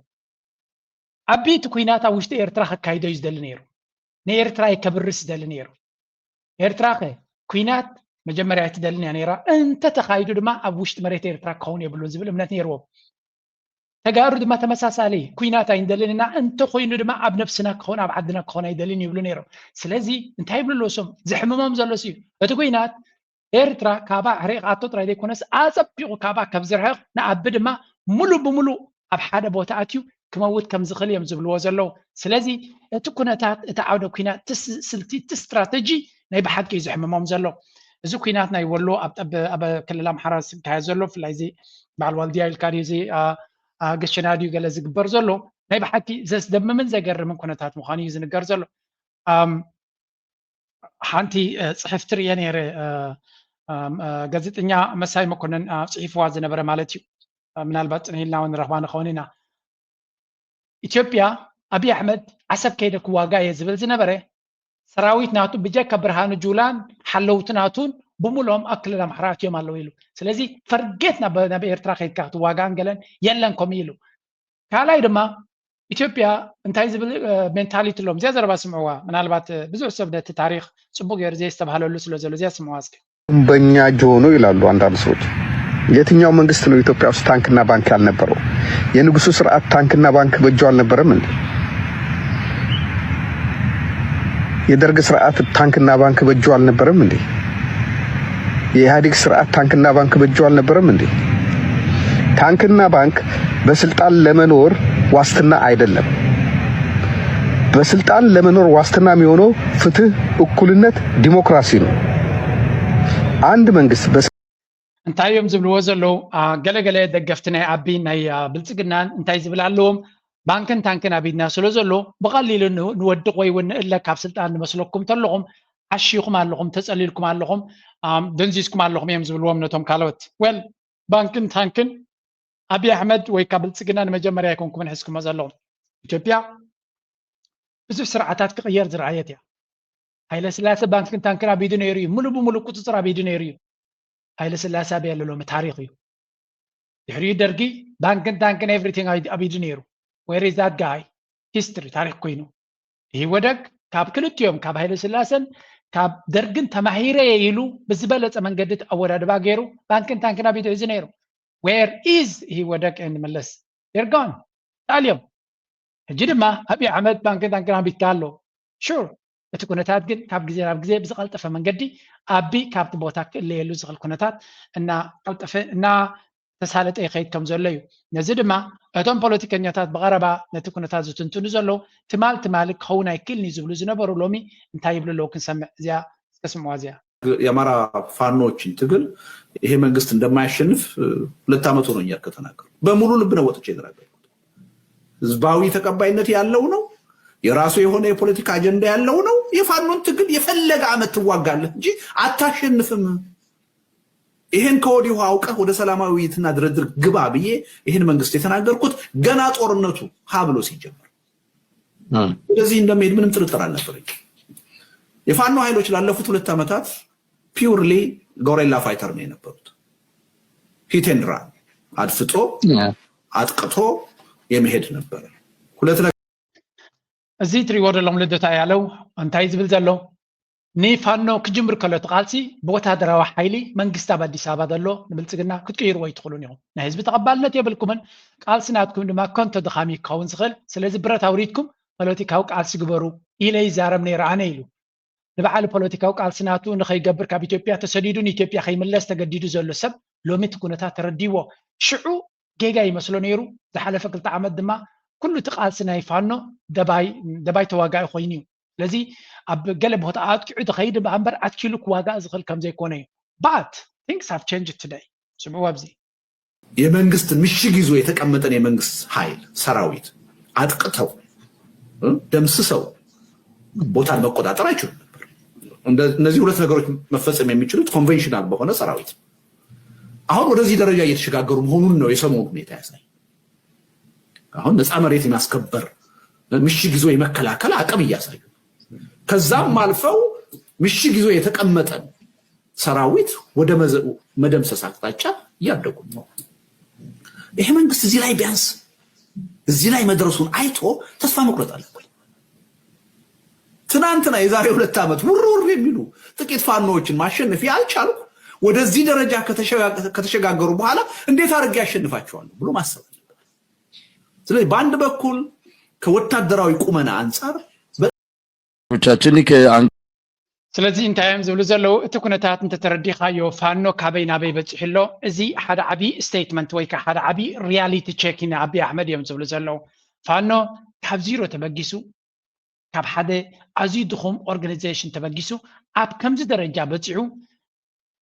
ኣቢ እቲ ኩናት ኣብ ውሽጢ ኤርትራ ከካይዶ እዩ ዝደሊ ነይሩ። ንኤርትራ እዩ ከብርስ ዝደሊ ነይሩ። ኤርትራ ከ ኩናት መጀመርያ ኣይትደልን እያ ነይራ። እንተተኻይዱ ድማ ኣብ ውሽጢ መሬት ኤርትራ ክኸውን የብሉን ዝብል እምነት ነይርዎም። ተጋሩ ድማ ተመሳሳሊ ኩናት ኣይንደልን ኢና፣ እንተኮይኑ ድማ ኣብ ነብስና ክኸውን ኣብ ዓድና ክኸውን ኣይደልን ይብሉ ነይሮም። ስለዚ እንታይ ይብሉ ኣለዉ እሶም? ዝሕምሞም ዘሎ እዩ እቲ ኩናት ኤርትራ ካባ ሕሪቓቶ ጥራይ ዘይኮነስ ኣጸቢቑ ካባ ከም ዝርሕቕ ንኣቢ ድማ ሙሉ ብሙሉ ኣብ ሓደ ቦታ ኣትዩ ክመውት ከም ዝኽእል እዮም ዝብልዎ ዘለዉ። ስለዚ እቲ ኩነታት እቲ ዓውደ ኩናት እቲ ስልቲ እቲ ስትራተጂ ናይ ብሓቂ እዩ ዝሕምሞም ዘሎ። እዚ ኩናት ናይ ወሎ ኣብ ክልል ኣምሓራ ዝካየድ ዘሎ ብፍላይ እዚ በዓል ዋልድያ ኢልካ ድዩ እዚ ገሸና ድዩ ገለ ዝግበር ዘሎ ናይ ብሓቂ ዘስደምምን ዘገርምን ኩነታት ምዃኑ እዩ ዝንገር ዘሎ። ሓንቲ ጽሕፍቲ ርየ ነይረ፣ ጋዜጠኛ መሳይ መኮንን ጽሒፍዋ ዝነበረ ማለት እዩ። ምናልባት ጽንሂልና እውን ንረኽባ ንኸውን ኢና። ኢትዮጵያ፣ ኣብይ ኣሕመድ ዓሰብ ከይደ ክዋጋ እየ ዝብል ዝነበረ፣ ሰራዊት ናቱ ብጀካ ብርሃኑ ጁላን ሓለውቲ ናቱን ብምሉኦም ኣብ ክልል ኣምሓራ ኣትዮም ኣለዉ ኢሉ። ስለዚ ፈርጌት ናብ ኤርትራ ከይድካ ክትዋጋእን ገለን የለን ከምኡ ኢሉ። ካልኣይ ድማ ኢትዮጵያ እንታይ ዝብል ሜንታሊቲ ኣለዎም፣ እዚኣ ዘረባ ስምዕዋ። ምናልባት ብዙሕ ሰብ ነቲ ታሪክ ፅቡቅ ገይሩ ዘየስተብሃለሉ ስለ ዘሎ እዚኣ ስምዕዋ እስኪ። በኛ ጆኖ ይላሉ አንዳንድ ሰዎች። የትኛው መንግስት ነው ኢትዮጵያ ውስጥ ታንክና ባንክ ያልነበረው? የንጉሱ ስርዓት ታንክና ባንክ በእጁ አልነበረም እንዴ? የደርግ ስርዓት ታንክና ባንክ በእጁ አልነበረም እንዴ? የኢህአዴግ ስርዓት ታንክና ባንክ በእጁ አልነበረም እንዴ? ታንክና ባንክ በስልጣን ለመኖር ዋስትና አይደለም። በስልጣን ለመኖር ዋስትና የሚሆነው ፍትህ፣ እኩልነት፣ ዲሞክራሲ ነው። አንድ መንግስት በ እንታይ እዮም ዝብልዎ ዘለዉ? ገለገለ ደገፍቲ ናይ ኣቢ ናይ ብልፅግናን እንታይ ዝብል ኣለዎም? ባንክን ታንክን ኣብ ኢድና ስለ ዘሎ ብቐሊሉ ንወድቕ ወይ እውን ንእለ ካብ ስልጣን ንመስለኩም ተለኹም ዓሺኹም ኣለኹም፣ ተፀሊልኩም ኣለኹም፣ ደንዚዝኩም ኣለኹም እዮም ዝብልዎም ነቶም ካልኦት። ወል ባንክን ታንክን ኣቢ ኣሕመድ ወይ ካብ ብልፅግና ንመጀመርያ ኣይኮንኩምን ሕዝኩሞ ዘለኹም። ኢትዮጵያ ብዙሕ ስርዓታት ክቕየር ዝረኣየት እያ። ሃይለ ስላሴ ባንክን ታንክን ኣብ ኢዱ ነይሩ እዩ። ሙሉ ብሙሉ ቁፅፅር ኣብ ኢዱ ነይሩ እዩ። ሃይለ ስላሴ ኣበይ ኣሎ ሎሚ? ታሪክ እዩ። ድሕሪኡ ደርጊ ባንክን ታንክን ኤቭሪቲንግ ኣብ ኢዱ ነይሩ። Where is that guy? History፣ ታሪክ ኮይኑ። ኢህወደግ ካብ ክልቲኦም ካብ ሃይለ ስላሰን ካብ ደርግን ተማሂረ ኢሉ ብዝበለፀ መንገዲ ኣወዳድባ ገይሩ ባንክን ታንክን ኣብ ኢዱ ሒዙ ነይሩ። Where is ኢህወደግ and መለስ? They're gone። ጣልዮም። ሕጂ ድማ ኣብይ ኣሕመድ ባንክን ታንክን ኣብ ኢድካ ኣሎ። Sure፣ እቲ ኩነታት ግን ካብ ግዜ ናብ ግዜ ብዝቐልጠፈ መንገዲ ኣቢ ካብቲ ቦታ ክእለየሉ ዝኽእል ኩነታት እናቐልጠፈ እናተሳለጠ ይኸይድ ከም ዘሎ እዩ። ነዚ ድማ እቶም ፖለቲከኛታት ብቐረባ ነቲ ኩነታት ዝትንትኑ ዘለዉ ትማል ትማሊ ክኸውን ኣይክእልን እዩ ዝብሉ ዝነበሩ ሎሚ እንታይ ይብሉ ኣለዉ ክንሰምዕ። እዚኣ እስከ ስምዕዋ እዚኣ። የአማራ ፋኖዎችን ትግል ይሄ መንግስት እንደማያሸንፍ ሁለት ዓመት ሆኖኛል ከተናገርኩ። በሙሉ ልብ ነው ወጥቼ የተናገርኩት። ህዝባዊ ተቀባይነት ያለው ነው። የራሱ የሆነ የፖለቲካ አጀንዳ ያለው ነው። የፋኖን ትግል የፈለገ ዓመት ትዋጋለህ እንጂ አታሸንፍም። ይሄን ከወዲሁ አውቀህ ወደ ሰላማዊ ውይይትና ድርድር ግባ ብዬ ይህን መንግስት የተናገርኩት ገና ጦርነቱ ሀ ብሎ ሲጀመር ወደዚህ እንደሚሄድ ምንም ጥርጥር አልነበረኝ። የፋኖ ኃይሎች ላለፉት ሁለት ዓመታት purely gorilla fighter ነው የነበሩት። Hit and run፣ አድፍጦ አጥቅቶ የመሄድ ነበረ። ሁለት እዚ ትሪእዎ ዘለኹም ልደታ ያለው እንታይ ዝብል ዘሎ ንፋኖ ክጅምር ከሎ እቲ ቃልሲ ብወታደራዊ ሓይሊ መንግስቲ ኣብ ኣዲስ ኣበባ ዘሎ ንብልፅግና ክትቅይርዎ ኣይትኽእሉን ኢኹም። ናይ ህዝቢ ተቐባልነት የብልኩምን። ቃልሲ ናትኩም ድማ ከንቶ ድኻም እዩ ክኸውን ዝኽእል። ስለዚ ብረት ኣውሪድኩም ፖለቲካዊ ቃልሲ ግበሩ ኢለ ይዛረብ ነይረ ኣነ ኢሉ። ንበዓል ፖለቲካዊ ቃልሲ ናቱ ንኸይገብር ካብ ኢትዮጵያ ተሰዲዱ ንኢትዮጵያ ከይምለስ ተገዲዱ ዘሎ ሰብ ሎሚ እቲ ኩነታት ተረዲዎ። ሽዑ ጌጋ ይመስሎ ነይሩ። ዝሓለፈ ክልተ ዓመት ድማ ኩሉ እቲ ቃልሲ ናይ ፋኖ ደባይ ተዋጋኢ ኮይኑ እዩ። ስለዚ ኣብ ገለ ቦታ ኣጥቂዑ ተኸይድ እምበር ኣትኪሉ ክዋጋእ ዝኽእል ከም ዘይኮነ እዩ። But things have changed today። ስምዕዎ ኣብዚ። የመንግስት ምሽግ ይዞ የተቀመጠን የመንግስት ኃይል ሰራዊት አጥቅተው ደምስሰው ቦታን መቆጣጠር አይችሉም ነበር። እነዚህ ሁለት ነገሮች መፈጸም የሚችሉት ኮንቬንሽናል በሆነ ሰራዊት። አሁን ወደዚህ ደረጃ እየተሸጋገሩ መሆኑን ነው የሰሞኑ ሁኔታ ያሳይ። አሁን ነፃ መሬት የማስከበር ምሽግ ይዞ የመከላከል አቅም እያሳዩ፣ ከዛም አልፈው ምሽግ ይዞ የተቀመጠን ሰራዊት ወደ መደምሰስ አቅጣጫ እያደጉ ነው። ይሄ መንግስት እዚህ ላይ ቢያንስ እዚህ ላይ መድረሱን አይቶ ተስፋ መቁረጥ አለበት። ትናንትና የዛሬ ሁለት ዓመት ውር ውር የሚሉ ጥቂት ፋኖዎችን ማሸነፍ ያልቻልኩ ወደዚህ ደረጃ ከተሸጋገሩ በኋላ እንዴት አድርጌ ያሸንፋቸዋለሁ ብሎ ማሰብ አለበት። ስለዚህ በአንድ በኩል ከወታደራዊ ቁመና አንጻር ቻችን ስለዚ እንታይ እዮም ዝብሉ ዘለዉ? እቲ ኩነታት እንተተረዲኻዮ ፋኖ ካበይ ናበይ በፂሑ ኣሎ? እዚ ሓደ ዓብዪ ስቴትመንት ወይ ከዓ ሓደ ዓብዪ ሪያሊቲ ቼክ ኢና ኣቢ ኣሕመድ እዮም ዝብሉ ዘለዉ። ፋኖ ካብ ዚሮ ተበጊሱ፣ ካብ ሓደ ኣዝዩ ድኹም ኦርጋናይዜሽን ተበጊሱ ኣብ ከምዚ ደረጃ በፂሑ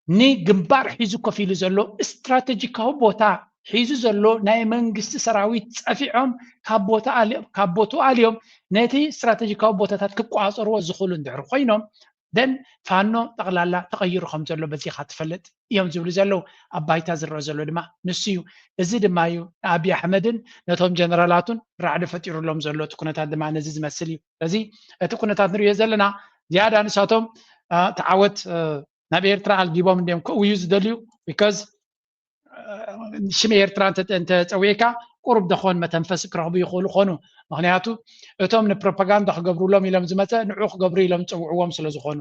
ንግንባር ሒዙ ኮፍ ኢሉ ዘሎ ስትራተጂካዊ ቦታ ሒዙ ዘሎ ናይ መንግስቲ ሰራዊት ፀፊዖም ካብ ቦትኡ ኣልዮም ነቲ ስትራተጂካዊ ቦታታት ክቋፀርዎ ዝኽእሉ እንድሕር ኮይኖም ደን ፋኖ ጠቕላላ ተቐይሩ ከም ዘሎ በዚኻ ትፈልጥ እዮም ዝብሉ ዘለዉ። ኣብ ባይታ ዝረአ ዘሎ ድማ ንሱ እዩ። እዚ ድማ እዩ ንኣብይ ኣሕመድን ነቶም ጀነራላቱን ራዕዲ ፈጢሩሎም ዘሎ እቲ ኩነታት ድማ ነዚ ዝመስል እዩ። ስለዚ እቲ ኩነታት ንሪኦ ዘለና ዝያዳ ንሳቶም ተዓወት ናብ ኤርትራ ኣልጊቦም እንዲዮም ክእውዩ ዝደልዩ። ቢካዝ ሽም ኤርትራ እንተፀዊዕካ ቁሩብ ደኾን መተንፈሲ ክረኽቡ ይኽእሉ ኾኑ። ምክንያቱ እቶም ንፕሮፓጋንዳ ክገብሩሎም ኢሎም ዝመፀ ንዑ ክገብሩ ኢሎም ዝፀውዕዎም ስለ ዝኾኑ።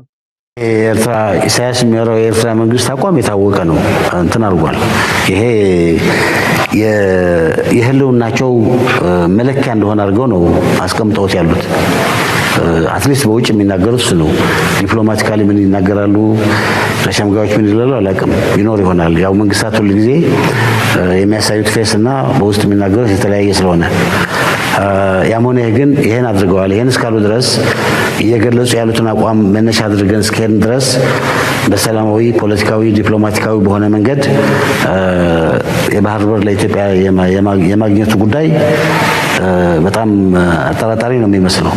የኤርትራ ኢሳያስ የሚመራው የኤርትራ መንግስት አቋም የታወቀ ነው። እንትን አድርጓል። ይሄ የህልውናቸው መለኪያ እንደሆነ አድርገው ነው አስቀምጠውት ያሉት። አትሊስት በውጭ የሚናገሩት እሱ ነው። ዲፕሎማቲካሊ ምን ይናገራሉ፣ ለሸምጋዮች ምን ይላሉ አላውቅም። ይኖር ይሆናል። ያው መንግስታት ሁል ጊዜ የሚያሳዩት ፌስ እና በውስጥ የሚናገሩት የተለያየ ስለሆነ፣ ያም ሆነ ይህ ግን ይሄን አድርገዋል። ይሄን እስካሉ ድረስ እየገለጹ ያሉትን አቋም መነሻ አድርገን እስከሄድን ድረስ በሰላማዊ፣ ፖለቲካዊ፣ ዲፕሎማቲካዊ በሆነ መንገድ የባህር በር ለኢትዮጵያ የማግኘቱ ጉዳይ በጣም አጠራጣሪ ነው የሚመስለው።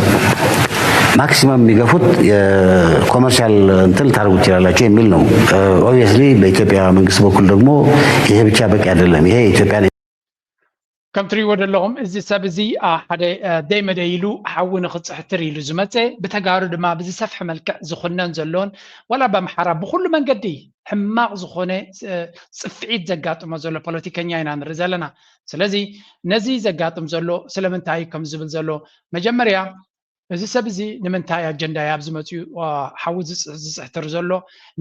ማክሲመም የሚገፉት የኮመርሻል እንትን ልታደርጉ ትችላላችሁ የሚል ነው። ኦብቪየስሊ በኢትዮጵያ መንግስት በኩል ደግሞ ይሄ ብቻ በቂ አይደለም። ይሄ ኢትዮጵያ ከም ትሪእዎ ዘለኹም እዚ ሰብ እዚ ሓደ ደይ መደይ ኢሉ ሓዊ ንኽፅሕትር ኢሉ ዝመፀ፣ ብተጋሩ ድማ ብዝሰፍሐ መልክዕ ዝኹነን ዘሎን፣ ዋላ በምሓራ ብኩሉ መንገዲ ሕማቕ ዝኾነ ፅፍዒት ዘጋጥሞ ዘሎ ፖለቲከኛ ኢና ንርኢ ዘለና። ስለዚ ነዚ ዘጋጥም ዘሎ ስለምንታይ እዩ ከም ዝብል ዘሎ መጀመርያ እዚ ሰብ እዚ ንምንታይ ኣጀንዳ እዩ ኣብዚ መፅኡ ሓዊ ዝፅሕትር ዘሎ?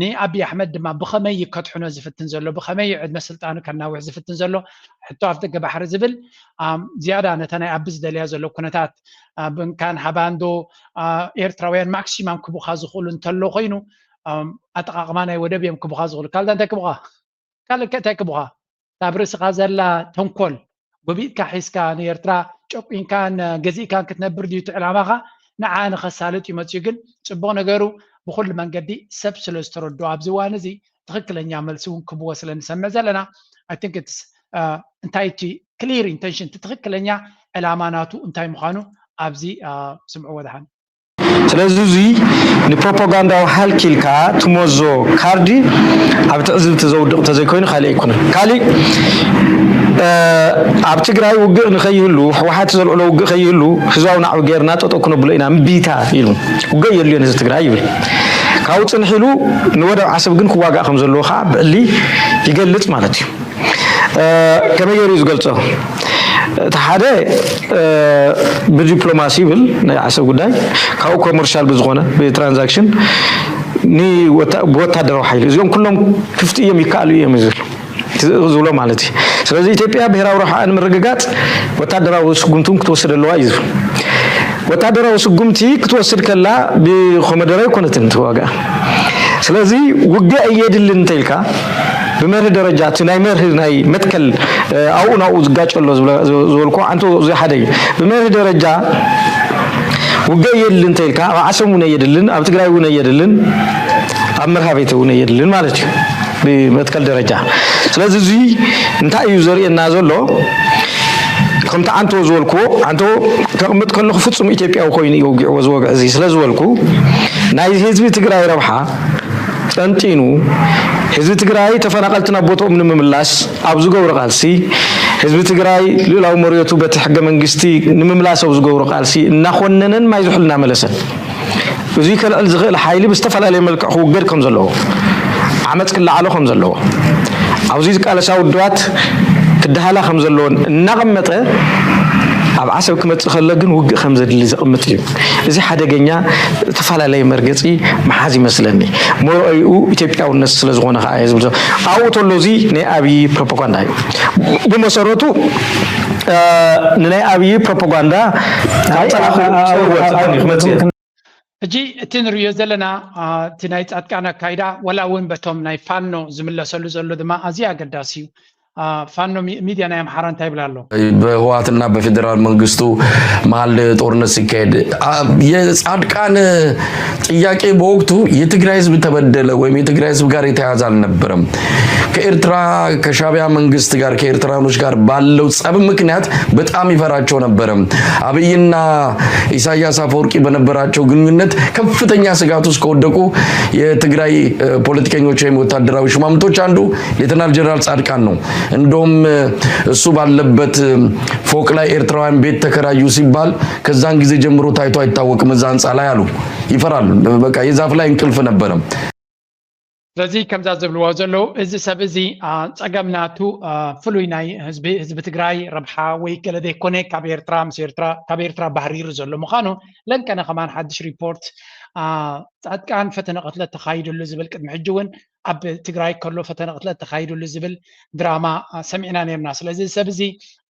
ንኣብይ ኣሕመድ ድማ ብኸመይ እዩ ከድሕኖ ዝፍትን ዘሎ? ብኸመይ እዩ ዕድመ ስልጣኑ ከናውሕ ዝፍትን ዘሎ? ሕቶ ኣፍ ደገ ባሕሪ ዝብል ዝያዳ ነታ ናይ ኣቢ ዝደልያ ዘሎ ኩነታት ብንካን ሃባንዶ ኤርትራውያን ማክሲማም ክቡኻ ዝኽእሉ እንተሎ ኮይኑ ኣጠቃቅማ ናይ ወደብ እዮም ክቡኻ ዝኽእሉ። ካልዳ እንታይ ክቡኻ? ካልእ እንታይ ክቡኻ? እታ ኣብ ርእስኻ ዘላ ተንኮል ጎቢጥካ ሒዝካ ንኤርትራ ጨቁንካን ገዚእካን ክትነብር ድዩ እቲ ዕላማኻ? ንዓ ንኸሳልጥ እዩ መፅኡ። ግን ፅቡቕ ነገሩ ብኩሉ መንገዲ ሰብ ስለ ዝተረድኦ ኣብዚ እዋን እዚ ትኽክለኛ መልሲ እውን ክብዎ ስለ ንሰምዕ ዘለና I think it's እንታይ እቲ ክሊር ኢንተንሽን እቲ ትኽክለኛ ዕላማ ናቱ እንታይ ምዃኑ ኣብዚ ስምዕዎ ደሓን። ስለዚ እዙይ ንፕሮፓጋንዳዊ ሃልኪ ኢልካ ትመዞ ካርዲ ኣብ ትዕዝብቲ ዘውድቕ ተዘይኮይኑ ካልእ ኣይኮነን። ካሊእ ኣብ ትግራይ ውግእ ንኸይህሉ፣ ህወሓት ዘልዕሎ ውግእ ከይህሉ ህዝባዊ ናዕቢ ገይርና ጠጠው ክነብሎ ኢና እምቢታ ኢሉ ውግእ የድልዮን ህዝቢ ትግራይ ይብል። ካብኡ ፅንሕ ኢሉ ንወደብ ዓሰብ ግን ክዋጋእ ከም ዘለዎ ከዓ ብዕሊ ይገልፅ ማለት እዩ። ከመይ ገይሩ እዩ ዝገልፆ? እቲ ሓደ ብዲፕሎማሲ ይብል ናይ ዓሰብ ጉዳይ ካብኡ ኮመርሻል ብዝኾነ ብትራንዛክሽን ብወታደራዊ ሓይሊ እዚኦም ኩሎም ክፍቲ እዮም ይከኣሉ እዮም ዝብል ዝብሎ ማለት እዩ። ስለዚ ኢትዮጵያ ብሄራዊ ረብሓ ንምርግጋፅ ወታደራዊ ስጉምቲ እውን ክትወስድ ኣለዋ እዩ ዝብል። ወታደራዊ ስጉምቲ ክትወስድ ከላ ብኮመደረ ኣይኮነትን ትዋጋ። ስለዚ ውግእ እየድልን እንተኢልካ ብመርህ ደረጃ እቲ ናይ መርህ ናይ መትከል ኣብኡ ናብኡ ዝጋጨ ኣሎ ዝበልኮ ኣንተ እዚ ሓደ እዩ። ብመርህ ደረጃ ውግእ እየድልን እንተኢልካ ኣብ ዓሰብ እውን እየድልን፣ ኣብ ትግራይ እውን እየድልን፣ ኣብ መርሃቤተ እውን እየድልን ማለት እዩ ብመትከል ደረጃ። ስለዚ እዚ እንታይ እዩ ዘርእየና ዘሎ? ከምቲ ዓንቶ ዝበልክዎ ዓንቶ ከቕምጥ ከለኹ ፍጹም ኢትዮጵያዊ ኮይኑ እዩ ወጊዕዎ ዝወግዕ እዚ ስለ ዝበልኩ ናይ ህዝቢ ትግራይ ረብሓ ጠንጢኑ ህዝቢ ትግራይ ተፈናቐልቲ ናብ ቦትኦም ንምምላስ ኣብ ዝገብሮ ቃልሲ ህዝቢ ትግራይ ልኡላዊ መሬቱ በቲ ሕገ መንግስቲ ንምምላስ ኣብ ዝገብሮ ቃልሲ እናኾነነን ማይ ዝሑል እናመለሰን እዙይ ከልዕል ዝኽእል ሓይሊ ብዝተፈላለየ መልክዕ ክውገድ ከም ዘለዎ ዓመፅ ክለዓሎ ከም ዘለዎ ኣብዚ ዝቃለሳ ውድባት ክደሃላ ከም ዘለዎን እናቐመጠ ኣብ ዓሰብ ክመፅእ ከሎ ግን ውግእ ከም ዘድሊ ዘቕምጥ እዩ። እዚ ሓደገኛ ዝተፈላለየ መርገፂ መሓዝ ይመስለኒ። መርኣይኡ ኢትዮጵያውነት ስለ ዝኾነ ከዓ እየ ዝብል። ኣብኡ ተሎ እዚ ናይ ኣብዪ ፕሮፓጋንዳ እዩ። ብመሰረቱ ንናይ ኣብዪ ፕሮፓጋንዳ ካብ ፀላኹ ሰውርወት ክመፅእ ሕጂ እቲ ንሪኦ ዘለና እቲ ናይ ፃድቃን ኣካይዳ ዋላ እውን በቶም ናይ ፋኖ ዝምለሰሉ ዘሎ ድማ ኣዝዩ ኣገዳሲ እዩ። ፋኖ ሚድያ ናይ ኣምሓራ እንታይ ይብል ኣሎ? በህወሓትና በፌዴራል መንግስቱ መሀል ጦርነት ሲካሄድ የጻድቃን ጥያቄ በወቅቱ የትግራይ ህዝብ ተበደለ ወይም የትግራይ ህዝብ ጋር የተያያዘ አልነበረም። ከኤርትራ ከሻቢያ መንግስት ጋር ከኤርትራኖች ጋር ባለው ጸብ ምክንያት በጣም ይፈራቸው ነበረ። አብይና ኢሳያስ አፈወርቂ በነበራቸው ግንኙነት ከፍተኛ ስጋት ውስጥ ከወደቁ የትግራይ ፖለቲከኞች ወይም ወታደራዊ ሹማምንቶች አንዱ ሌተናል ጀነራል ጻድቃን ነው። እንደውም እሱ ባለበት ፎቅ ላይ ኤርትራውያን ቤት ተከራዩ ሲባል ከዛን ጊዜ ጀምሮ ታይቶ አይታወቅም እዛ ህንፃ ላይ አሉ። ይፈራል። በቃ የዛፍ ላይ እንቅልፍ ነበረም። ስለዚ ከምዛ ዝብልዎ ዘለዉ እዚ ሰብ እዚ ጸገም ናቱ ፍሉይ ናይ ህዝቢ ህዝቢ ትግራይ ረብሓ ወይ ገለ ዘይኮነ ካብ ኤርትራ ምስ ኤርትራ ካብ ኤርትራ ባህሪሩ ዘሎ ምዃኑ ለንቀነ ከማን ሓድሽ ሪፖርት ጻድቃን ፈተነ ቅትለት ተኻይድሉ ዝብል ቅድሚ ሕጂ እውን ኣብ ትግራይ ከሎ ፈተነ ቅትለት ተኻይድሉ ዝብል ድራማ ሰሚዕና ነርና። ስለዚ ሰብ እዚ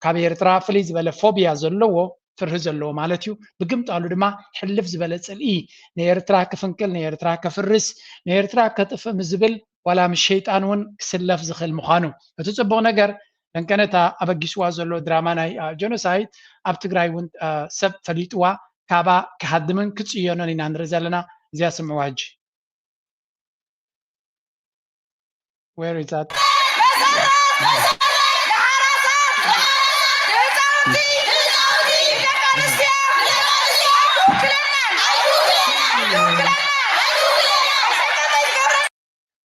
ካብ ኤርትራ ፍልይ ዝበለ ፎብያ ዘለዎ ፍርሂ ዘለዎ ማለት እዩ። ብግምጣሉ ድማ ሕልፍ ዝበለ ፅልኢ ንኤርትራ ክፍንቅል፣ ንኤርትራ ከፍርስ፣ ንኤርትራ ከጥፍእ ምስ ዝብል ዋላ ምስ ሸይጣን እውን ክስለፍ ዝኽእል ምዃኑ። እቲ ፅቡቕ ነገር ለንቀነታ ኣበጊስዋ ዘሎ ድራማ ናይ ጀኖሳይድ ኣብ ትግራይ እውን ሰብ ፈሊጥዋ ካባ ክሃድምን ክፅዮኖን ኢና ንርኢ ዘለና። እዚኣ ስምዕዋ ሕጂ። Where is that?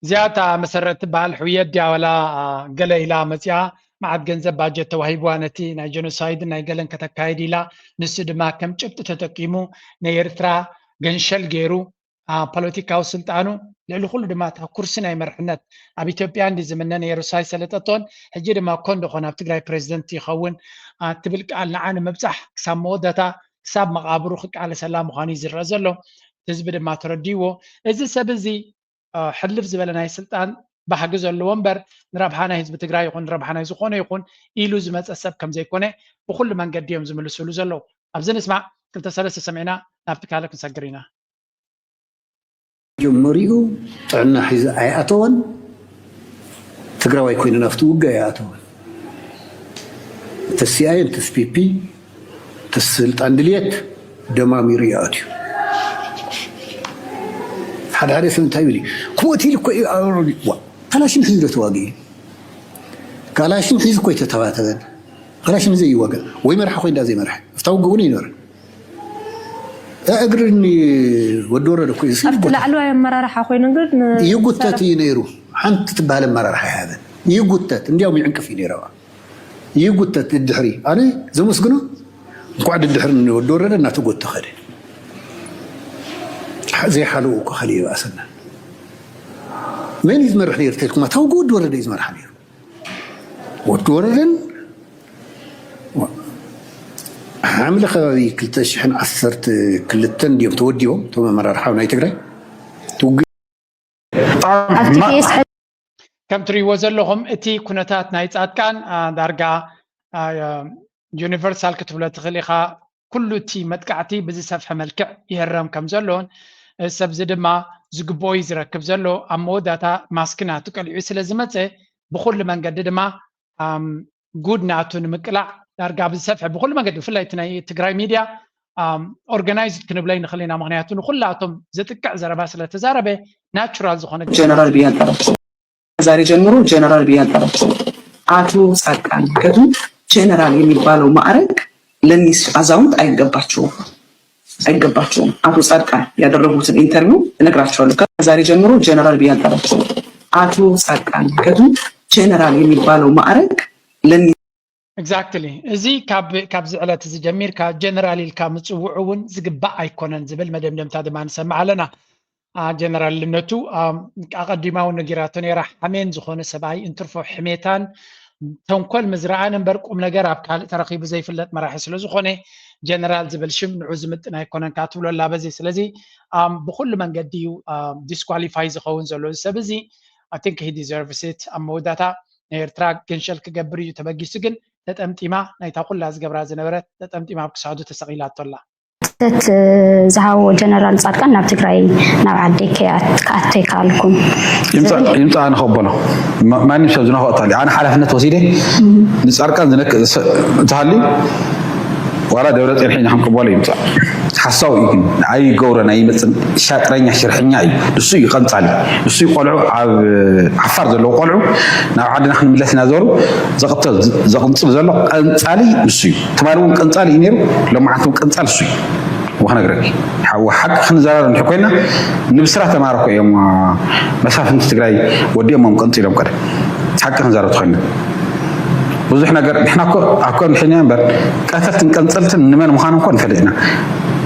እዚኣ እታ መሰረት ትበሃል ሕውየት ድያ ዋላ ገለ ኢላ መፅያ መዓት ገንዘብ ባጀት ተዋሂብዋ ነቲ ናይ ጀኖሳይድን ናይ ገለን ከተካይድ ኢላ ንሱ ድማ ከም ጭብጢ ተጠቂሙ ናይ ኤርትራ ገንሸል ገይሩ ፖለቲካዊ ስልጣኑ ልዕሊ ኩሉ ድማ እታ ኩርሲ ናይ መርሕነት ኣብ ኢትዮጵያ እንዲ ዝምነ ነይሩ ሳይ ሰለጠቶን ሕጂ ድማ እኮ እንደኾነ ኣብ ትግራይ ፕሬዚደንት ይኸውን ትብል ቃል ንዓ ንምብፃሕ ክሳብ መወዳታ ክሳብ መቓብሩ ክቃለሰላ ምዃኑ እዩ ዝረአ ዘሎ። ህዝቢ ድማ ተረዲዎ እዚ ሰብ እዚ ሕልፍ ዝበለ ናይ ስልጣን ባህጊ ዘለዎ እምበር ንረብሓ ናይ ህዝቢ ትግራይ ይኹን ንረብሓ ናይ ዝኾነ ይኹን ኢሉ ዝመፀ ሰብ ከምዘይኮነ ብኩሉ መንገዲ እዮም ዝምልስሉ ዘለዉ። ኣብዚ ንስማዕ ክልተ ሰለስተ ሰሚዕና ናብቲ ካልእ ክንሰግር ኢና። መጀመሪኡ ጥዕና ሒዙ ኣይኣተወን። ትግራዋይ ኮይኑ ናብቲ ውግእ ኣይኣተወን። ተስ ሲኣይኤም ተስ ፒፒ ተስ ስልጣን ድልየት ደማሚሩ ይኣትዩ። ሓደ ሓደ ሰብ እንታይ ይብል እዩ? ክሞት ኢሉ እኮ እዩ ኣሮኒ። ዋ፣ ካላሽን ሒዙ ዶ ተዋጊኡ? ካላሽን ሒዙ እኮ ኣይተተባተበን። ካላሽን ዘይዋጋእ ወይ መርሓ ኮይኑ ዳ ዘይመርሐ ኣብታ ውግእ እውን ኣይነበረን። እግርን ወዲ ወረደ እኮ እዩ ኣብቲ ይጉተት። ላዕለዋይ ኣመራርሓ ኮይኑ ግን ይጉተት እዩ ነይሩ። ሓንቲ ትበሃል ኣመራርሓ ኣይሃበን። ይጉተት እንዲያውም ይዕንቅፍ እዩ ነይሩ። ይጉተት ድድሕሪ ኣነ ዘመስግኖ እንኳዕ ድድሕሪ ንወዲ ወረደ እናተጎተ ኸደ። ዘይሓለዉ እኮ ኸሊእ ይበኣሰና። መን እዩ ዝመርሕ ነይሩ ተልኩማ? ታውጎ ወዲ ወረደ እዩ ዝመርሓ ነይሩ። ወዲ ወረደን ሓምለ ከባቢ ክልተ ሽሕን ዓሰርተ ክልተን ድዮም ተወዲቦም እቶም ኣመራርሓ ናይ ትግራይ ትውግ ኣብቲ ኬስ ከም ትሪእዎ ዘለኹም እቲ ኩነታት ናይ ፃድቃን ዳርጋ ዩኒቨርሳል ክትብሎ ትኽእል ኢኻ። ኩሉ እቲ መጥቃዕቲ ብዝሰፍሐ መልክዕ ይህረም ከም ዘሎን እዚ ሰብዚ ድማ ዝግብኦ እዩ ዝረክብ ዘሎ። ኣብ መወዳእታ ማስክ ናቱ ቀሊዑ ስለ ዝመፀ ብኹሉ መንገዲ ድማ ጉድ ናቱ ንምቅላዕ ዳርጋ ብዝሰፍሐ ብኹሉ መንገዲ ብፍላይ እቲ ናይ ትግራይ ሚድያ ኦርጋናይዝድ ክንብሎ ንኽእል ኢና። ምኽንያቱ ንኹላቶም ዝጥቅዕ ዘረባ ስለተዛረበ ናቹራል ዝኾነ ጀነራል ብያን ጠረፍ ዛሬ ጀምሮ ጀነራል ብያን ጠረፍ አቶ ጻድቃን። ምክንያቱም ጀነራል የሚባለው ማዕረግ ለኒስ አዛውንት አይገባቸውም አይገባቸውም። አቶ ጻድቃን ያደረጉትን ኢንተርቪው እነግራቸዋለሁ። ከዛሬ ጀምሮ ጀነራል ብያን ጠረፍ አቶ ጻድቃን። ምክንያቱም ጀነራል የሚባለው ማዕረግ ለኒስ Exactly። እዚ ካብ ካብዚ ዕለት እዚ ጀሚርካ ጀነራል ኢልካ ምጽውዑ እውን ዝግባእ ኣይኮነን ዝብል መደምደምታ ድማ ንሰምዕ ኣለና። ጀነራልነቱ ኣቐዲማ እውን ነጊራቶ ነይራ። ሓሜን ዝኾነ ሰብኣይ እንትርፎ ሕሜታን ተንኮል ምዝረኣን እምበር ቁም ነገር ኣብ ካልእ ተረኺቡ ዘይፍለጥ መራሒ ስለ ዝኾነ ጀነራል ዝብል ሽም ንዑ ዝምጥን ኣይኮነን ካብ ትብሎ ኣላ በዚ። ስለዚ ብኩሉ መንገዲ እዩ ዲስኳሊፋይ ዝኸውን ዘሎ እዚ ሰብ እዚ። I think he deserves it። ኣብ መወዳእታ ናይ ኤርትራ ገንሸል ክገብር እዩ ተበጊሱ ግን ተጠምጢማ ናይታ ኩላ ዝገብራ ዝነበረት ተጠምጢማ ኣብ ክሳዱ ተሰቒላቶ ኣላ። ት ዝሃቦ ጀነራል ፃድቃን ናብ ትግራይ ናብ ዓደይ ክኣቱ ኣይከኣልኩን። ይምፃእ ንኸበሎ ማንም ሰብ ዝነኽኦ ተሃልዩ ኣነ ሓላፍነት ወሲደ ንፃድቃን ዝነክእ እንተሃልዩ ዋላ ደብረፅዮን ሒና ክንቅበሎ ይምፃእ ሓሳዊ እዩ። ግን ኣይገብሮን ኣይመፅን። ሻጥረኛ ሽርሕኛ እዩ። ንሱ እዩ ቀንፃሊ። ንሱ እዩ ቆልዑ ኣብ ዓፋር ዘለዉ ቆልዑ ናብ ዓድና ክንምለስ ኢና ዘበሉ ዘቕንፅል ዘሎ ቀንፃሊ ንሱ እዩ። ትማሊ እውን ቀንፃሊ እዩ ነይሩ። ሎማዓንቲ እውን ቀንፃሊ ንሱ እዩ። ወክነግረኪ ሓቂ ክንዘራረብ እንድሕር ኮይና ንብስራት ኣማረ እኮ እዮም መሳፍንቲ ትግራይ ወዲኦሞም ቀንፂሎም። ቀደ ሓቂ ክንዛረብ ተኮይና ብዙሕ ነገር ንሕና እኮ ኣኮ ንሕና እምበር ቀተልትን ቀንፀልትን ንመን ምዃኖም እኮ ንፈልጥ ኢና።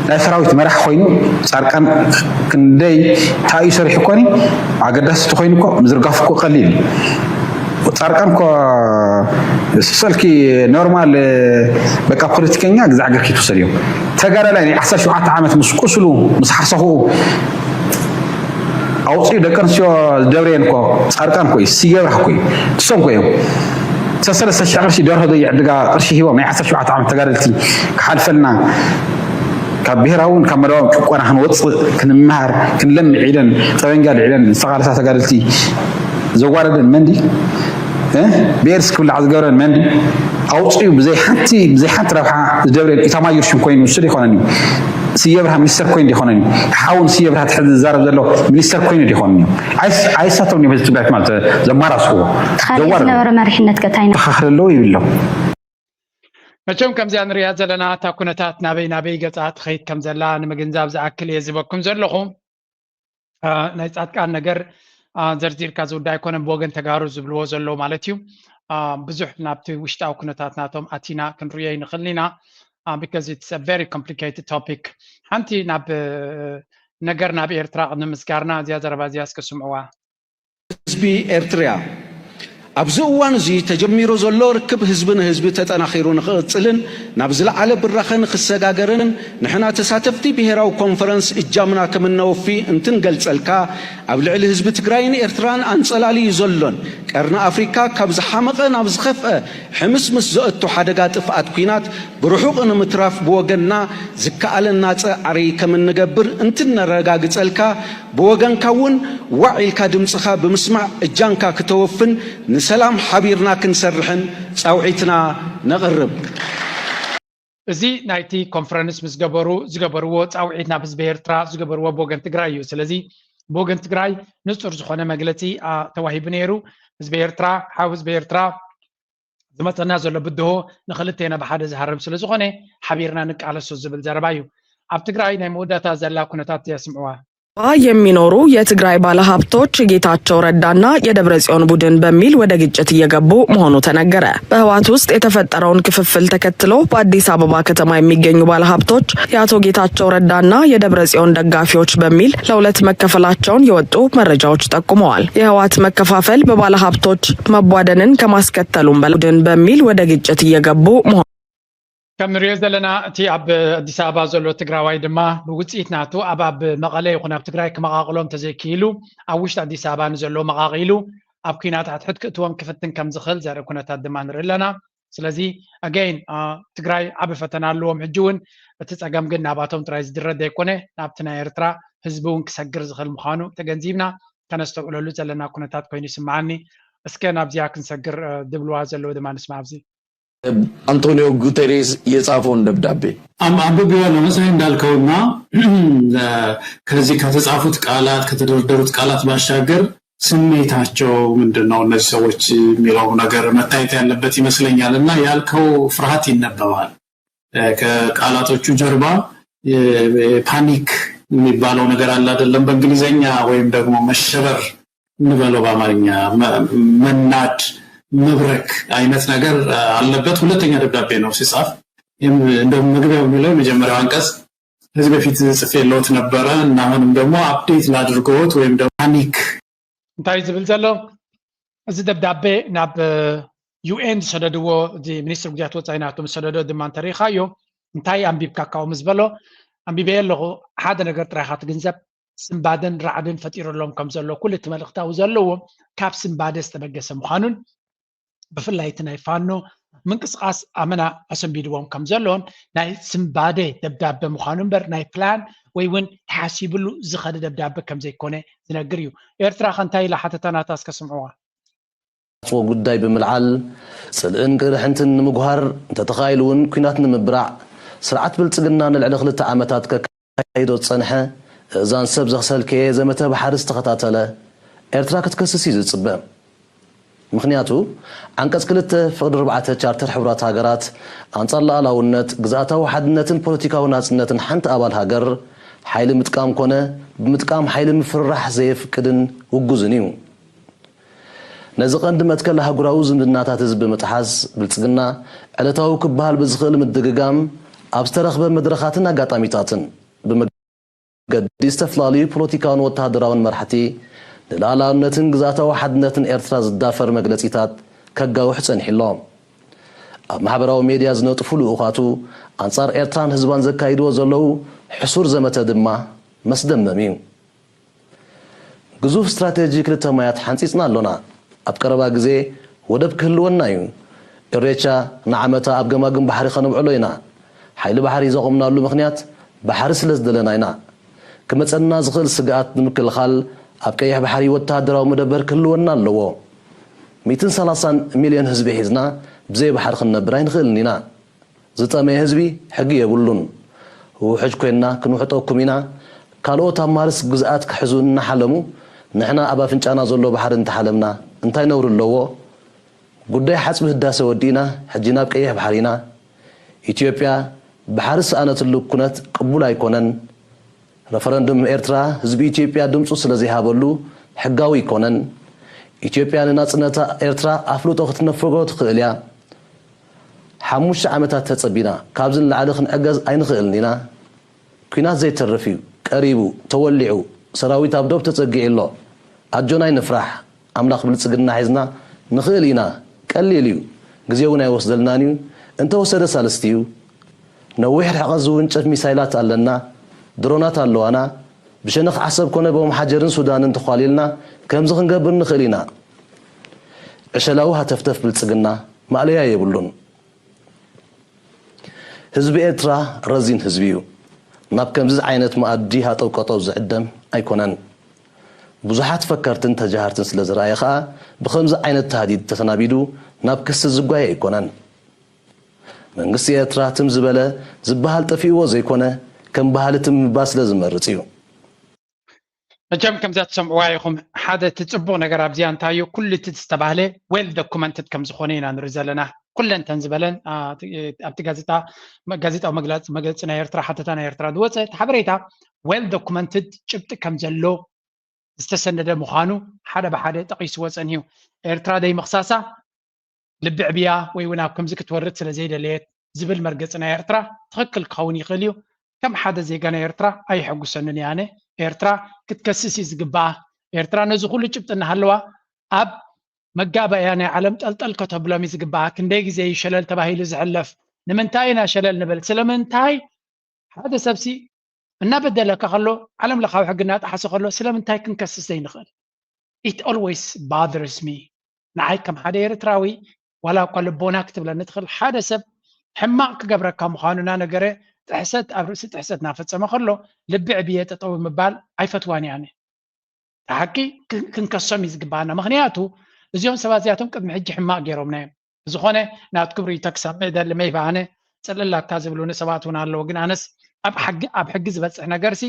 ናይ ሰራዊት መራሕ ኮይኑ ፃርቃን ክንደይ ታዩ ሰሪሑ እኮኒ ኣገዳሲ ተኮይኑ እኮ ምዝርጋፍ እኮ ቀሊል እዩ። ፃርቃን እኮ ሰልኪ ኖርማል በቃ ፖለቲከኛ ግዛዕ ገርኪ ትወሰድ እዮም። ተጋዳላይ ናይ ዓሰርተ ሸውዓተ ዓመት ምስ ቁስሉ ምስ ሓሰኹኡ ኣውፅኡ ደቂ ኣንስትዮ ደብረየን እኮ ፃርቃን እኮ እዩ። ስየ ብርሃ እኮ እዩ። እሶም እኮ እዮም ሰሰለስተ ሽሕ ቅርሺ ደርሆ ዘይዕድጋ ቅርሺ ሂቦም ናይ ዓሰርተ ሸውዓተ ዓመት ተጋደልቲ ክሓልፈልና ካብ ብሄራውን ካብ መደባውን ጭቆና ክንወፅእ ክንምሃር ክንለምዕ ኢለን ጠበንጃ ልዒለን ዝተቓለሳ ተጋደልቲ ዘዋረደን መንዲ ብኤድስ ክብላዕ ዝገብረን መንዲ ኣውፅኡ ብዘይ ሓንቲ ብዘይ ሓንቲ ረብሓ ዝደብረን ኢታማጆር ሹም ኮይኑ ንሱ ዶ ይኮነን እዩ። ስየ ብርሃ ሚኒስተር ኮይኑ ዶ ይኮነን እዩ። ሓውን ስየ ብርሃ ትሕዚ ዝዛረብ ዘሎ ሚኒስተር ኮይኑ ዶ ይኮነን እዩ። ኣይሳቶም እዮም ህዝቢ ትግራይ ማለት ዘማራስዎ ዝነበረ መሪሕነት ከታይ ተኻኽለ ኣለዎ ይብሎም። መቸም ከምዚኣ ንሪኣ ዘለና እታ ኩነታት ናበይ ናበይ ገፃ ትኸይድ ከም ዘላ ንምግንዛብ ዝኣክል እየ ዝበኩም ዘለኹ። ናይ ፃድቃን ነገር ዘርዚርካ ዝውዳ ኣይኮነን ብወገን ተጋሩ ዝብልዎ ዘለዉ ማለት እዩ። ብዙሕ ናብቲ ውሽጣዊ ኩነታት ናቶም ኣቲና ክንርእዮ ይንኽእል ኢና። Because it's a very complicated topic። ሓንቲ ናብ ነገር ናብ ኤርትራ ቅድሚ ምስጋርና እዚኣ ዘረባ እዚኣ እስከ ስምዕዋ። ህዝቢ ኤርትርያ ኣብዚ እዋን እዚ ተጀሚሩ ዘሎ ርክብ ህዝቢ ንህዝቢ ተጠናኺሩ ንክቕፅልን ናብ ዝለዓለ ብራኸ ንክሰጋገርን ንሕና ተሳተፍቲ ብሄራዊ ኮንፈረንስ እጃምና ከምነወፊ እንትንገልፀልካ ኣብ ልዕሊ ህዝቢ ትግራይን ኤርትራን ኣንፀላልዩ ዘሎን ቀርኒ ኣፍሪካ ካብ ዝሓመቐ ናብ ዝኸፍአ ሕምስምስ ዘእቱ ሓደጋ ጥፍኣት ኲናት ብርሑቕ ንምትራፍ ብወገንና ዝከኣለና ፃዕሪ ከምንገብር እንትነረጋግፀልካ ብወገንካ እውን ዋዕ ኢልካ ድምፅኻ ብምስማዕ እጃንካ ክተወፍን ንሰላም ሓቢርና ክንሰርሕን ፃውዒትና ነቕርብ። እዚ ናይቲ ኮንፈረንስ ምስ ገበሩ ዝገበርዎ ፃውዒት ናብ ህዝቢ ኤርትራ ዝገበርዎ ብወገን ትግራይ እዩ። ስለዚ ብወገን ትግራይ ንፁር ዝኾነ መግለፂ ተዋሂቡ ነይሩ። ህዝቢ ኤርትራ ሓው ህዝቢ ኤርትራ ዝመፀና ዘሎ ብድሆ ንክልቴና ብሓደ ዝሃርም ስለዝኾነ ሓቢርና ንቃለሶ ዝብል ዘረባ እዩ። ኣብ ትግራይ ናይ መወዳእታ ዘላ ኩነታት የስምዕዋ። የሚኖሩ የትግራይ ባለሀብቶች ጌታቸው ረዳና የደብረጽዮን ቡድን በሚል ወደ ግጭት እየገቡ መሆኑ ተነገረ። በህወሓት ውስጥ የተፈጠረውን ክፍፍል ተከትሎ በአዲስ አበባ ከተማ የሚገኙ ባለሀብቶች የአቶ ጌታቸው ረዳና የደብረጽዮን ደጋፊዎች በሚል ለሁለት መከፈላቸውን የወጡ መረጃዎች ጠቁመዋል። የህወሓት መከፋፈል በባለሀብቶች መቧደንን ከማስከተሉም በላይ ቡድን በሚል ወደ ግጭት እየገቡ መሆኑ ከም ንሪኦ ዘለና እቲ ኣብ ኣዲስ ኣበባ ዘሎ ትግራዋይ ድማ ብውፅኢት ናቱ ኣብ ኣብ መቐለ ይኹን ኣብ ትግራይ ክመቓቕሎም ተዘይክኢሉ ኣብ ውሽጢ ኣዲስ ኣበባ ንዘለዉ መቓቒሉ ኣብ ኲናት ኣትሕት ክእትዎም ክፍትን ከም ዝኽእል ዘርኢ ኩነታት ድማ ንርኢ ኣለና። ስለዚ ኣገይን ትግራይ ዓቢ ፈተና ኣለዎም። ሕጂ እውን እቲ ፀገም ግን ናባቶም ጥራይ ዝድረ ዘይኮነ ናብቲ ናይ ኤርትራ ህዝቢ እውን ክሰግር ዝኽእል ምዃኑ ተገንዚብና ከነስተውዕለሉ ዘለና ኩነታት ኮይኑ ይስምዓኒ። እስከ ናብዚኣ ክንሰግር ድብልዋ ዘለዉ ድማ ንስማ ኣብዚ ኣንቶኒዮ ጉተሬዝ የጻፈውን ደብዳቤ አንብቤዋለሁ መሳይ እንዳልከውና ከዚህ ከተጻፉት ቃላት ከተደረደሩት ቃላት ባሻገር ስሜታቸው ምንድን ነው እነዚህ ሰዎች የሚለው ነገር መታየት ያለበት ይመስለኛል። እና ያልከው ፍርሃት ይነበባል። ከቃላቶቹ ጀርባ ፓኒክ የሚባለው ነገር አለ አይደለም? በእንግሊዝኛ ወይም ደግሞ መሸበር እንበለው በአማርኛ መናድ መብረክ አይነት ነገር አለበት። ሁለተኛ ደብዳቤ ነው ሲጻፍ። እንደ መግቢያው የሚለው የመጀመሪያው አንቀጽ ከዚህ በፊት ጽፌልዎት ነበረ እና አሁንም ደግሞ update ላድርግዎት ወይም ደግሞ ፓኒክ እንታይ ዝብል ዘሎ እዚ ደብዳቤ ናብ ዩ ኤን ዝሰደድዎ እዚ ሚኒስትሪ ጉዳያት ወፃኢ ናቶም ዝሰደዶ ድማ እንተሪኢኻዮ እንታይ ኣንቢብካ ካብኡ ምስ በሎ ኣንቢበየ ኣለኹ ሓደ ነገር ጥራይካ ትግንዘብ ስንባደን ራዕድን ፈጢሩሎም ከም ዘሎ ኩሉ እቲ መልእኽታዊ ዘለዎ ካብ ስንባደ ዝተበገሰ ምዃኑን ብፍላይ እቲ ናይ ፋኖ ምንቅስቃስ ኣመና ኣሰንቢድዎም ከም ዘሎን ናይ ስንባደ ደብዳበ ምዃኑ እምበር ናይ ፕላን ወይ እውን ተሓሲብሉ ዝኸደ ደብዳበ ከም ዘይኮነ ዝነግር እዩ። ኤርትራ ከ እንታይ ኢላ ሓተታ ናታ እስከ ስምዕዋ። ዝሓጽዎ ጉዳይ ብምልዓል፣ ጽልእን ቅርሕንትን ንምጉሃር፣ እንተተኻኢሉ እውን ኲናት ንምብራዕ፣ ስርዓት ብልጽግና ንልዕሊ ክልተ ዓመታት ከካይዶ ዝጸንሐ እዛን ሰብ ዘኽሰልከየ ዘመተ ባሕሪ ዝተኸታተለ ኤርትራ ክትከስስ እዩ ዝጽበ። ምኽንያቱ ዓንቀጽ ክልተ ፍቕዲ ኣርባዕተ ቻርተር ሕቡራት ሃገራት ኣንጻር ሉዓላውነት፣ ግዝኣታዊ ሓድነትን ፖለቲካዊ ናጽነትን ሓንቲ ኣባል ሃገር ሓይሊ ምጥቃም ኮነ ብምጥቃም ሓይሊ ምፍርራሕ ዘየፍቅድን ውጉዝን እዩ። ነዚ ቀንዲ መትከል ኣህጉራዊ ዝምድናታት እዚ ብምጥሓስ ብልጽግና ዕለታዊ ክበሃል ብዝኽእል ምድግጋም ኣብ ዝተረኽበ መድረኻትን ኣጋጣሚታትን ብመገዲ ዝተፈላለዩ ፖለቲካውን ወተሃደራውን መራሕቲ ንሉዓላውነትን ግዝኣታዊ ሓድነትን ኤርትራ ዝዳፈር መግለጺታት ከጋውሕ ጸኒሑ ኣሎ። ኣብ ማሕበራዊ ሜድያ ዝነጥፉ ልኡኻቱ ኣንጻር ኤርትራን ህዝባን ዘካይድዎ ዘለዉ ሕሱር ዘመተ ድማ መስደመም እዩ። ግዙፍ ስትራቴጂ ክልተ ማያት ሓንጺጽና ኣሎና። ኣብ ቀረባ ግዜ ወደብ ክህልወና እዩ። እሬቻ ንዓመታ ኣብ ገማግም ባሕሪ ከነብዕሎ ኢና። ሓይሊ ባሕሪ ዘቖምናሉ ምኽንያት ባሕሪ ስለ ዝደለና ኢና። ክመጸና ዝኽእል ስግኣት ንምክልኻል ኣብ ቀይሕ ባሕሪ ወተሃደራዊ መደበር ክህልወና ኣለዎ። ሚእትን ሰላሳን ሚልዮን ህዝቢ ሒዝና ብዘይ ባሕሪ ክንነብር ኣይንኽእልን ኢና። ዝጠመየ ህዝቢ ሕጊ የብሉን። ውሕጅ ኮይንና ክንውሕጠኩም ኢና። ካልኦት ኣብ ማርስ ግዝኣት ክሕዙ እናሓለሙ ንሕና ኣብ ኣፍንጫና ዘሎ ባሕሪ እንተሓለምና እንታይ ነውሪ ኣለዎ? ጉዳይ ሓጽቢ ህዳሰ ወዲእና ሕጂ ናብ ቀይሕ ባሕሪ ኢና። ኢትዮጵያ ባሕሪ ዝሰኣነትሉ ኩነት ቅቡል ኣይኮነን። ረፈረንዱም ኤርትራ ህዝቢ ኢትዮጵያ ድምጹ ስለ ዘይሃበሉ ሕጋዊ ኣይኮነን። ኢትዮጵያ ንናጽነታ ኤርትራ ኣፍልጦ ክትነፍጎ ትኽእል እያ። ሓሙሽተ ዓመታት ተጸቢና ካብዚ ንላዕሊ ክንዕገዝ ኣይንኽእልን ኢና። ኲናት ዘይተርፍ እዩ። ቀሪቡ፣ ተወሊዑ፣ ሰራዊት ኣብ ዶብ ተጸጊዑ ኣሎ። ኣጆና ኣይንፍራሕ። ኣምላኽ ብልጽግና ሒዝና ንኽእል ኢና። ቀሊል እዩ። ግዜ እውን ኣይወስደልናን እዩ። እንተወሰደ ሳልስቲ እዩ። ነዊሕ ርሕቐት ዝውንጨፍ ሚሳይላት ኣለና። ድሮናት ኣለዋና። ብሸነኽ ዓሰብ ኮነ ብኦምሓጀርን ሱዳንን ተዃሊልና ከምዚ ክንገብር ንኽእል ኢና። ዕሸላዊ ሃተፍተፍ ብልጽግና ማእለያ የብሉን። ህዝቢ ኤርትራ ረዚን ህዝቢ እዩ። ናብ ከምዚ ዓይነት መኣዲ ሃጠው ቀጠው ዝዕደም ኣይኮነን። ብዙሓት ፈከርትን ተጃሃርትን ስለ ዝረኣየ ኸኣ ብኸምዚ ዓይነት ታህዲድ ተተናቢዱ ናብ ክሲ ዝጓየ ኣይኮነን። መንግስቲ ኤርትራ ትም ዝበለ ዝበሃል ጠፊእዎ ዘይኮነ ከም ባህሊ ትም ምባል ስለ ዝመርጽ እዩ። መቸም ከምዚኣ ትሰምዕዋ ኢኹም። ሓደ እቲ ጽቡቕ ነገር ኣብዚኣ እንታይ እዩ? ኩሉ እቲ ዝተባህለ well documented ከም ዝኾነ ኢና ንርኢ ዘለና። ኩለን ተን ዝበለን ኣብቲ ጋዜጣ ጋዜጣዊ መግለጺ መግለጺ ናይ ኤርትራ ሓተታ ናይ ኤርትራ ዝወጸ እቲ ሓበሬታ well documented ጭብጢ ከም ዘሎ ዝተሰነደ ምዃኑ ሓደ ብሓደ ጠቒስዎ ጸኒሑ። ኤርትራ ደይ ምኽሳሳ ልቢ ዕብያ ወይ እውን ኣብ ከምዚ ክትወርድ ስለ ዘይደለየት ዝብል መርገጺ ናይ ኤርትራ ትኽክል ክኸውን ይኽእል እዩ። ከም ሓደ ዜጋ ናይ ኤርትራ ኣየሐጉሰንን እየ ኣነ። ኤርትራ ክትከስስ እዩ ዝግባኣ። ኤርትራ ነዚ ኩሉ ጭብጢ እናሃለዋ ኣብ መጋባእያ ናይ ዓለም ጠልጠል ከተብሎም እዩ ዝግባኣ። ክንደይ ግዜ እዩ ሸለል ተባሂሉ ዝሕለፍ? ንምንታይ ኢና ሸለል ንብል? ስለምንታይ ሓደ ሰብሲ እናበደለካ ከሎ ዓለም ለኻዊ ሕጊ እናጠሓሰ ከሎ ስለምንታይ ክንከስስ ዘይንኽእል? It always bothers me። ንዓይ ከም ሓደ ኤርትራዊ ዋላ እኳ ልቦና ክትብለኒ ትኽእል ሓደ ሰብ ሕማቕ ክገብረካ ምዃኑ እናነገረ ጥሕሰት ኣብ ርእሲ ጥሕሰት እናፈጸመ ከሎ ልቢ ዕብየ ጠጠው ምባል ኣይፈትዋን እየ ኣነ። ሓቂ ክንከሶም እዩ ዝግባኣና። ምኽንያቱ እዚኦም ሰባት እዚኣቶም ቅድሚ ሕጂ ሕማቕ ገይሮምና እዮም። ብዝኾነ ናትኩም ርእይቶ ክሰምዕ ይደሊ። መይበ ኣነ ጽልላታ ዝብሉኒ ሰባት እውን ኣለዉ፣ ግን ኣነስ ኣብ ሕጊ ዝበጽሕ ነገርሲ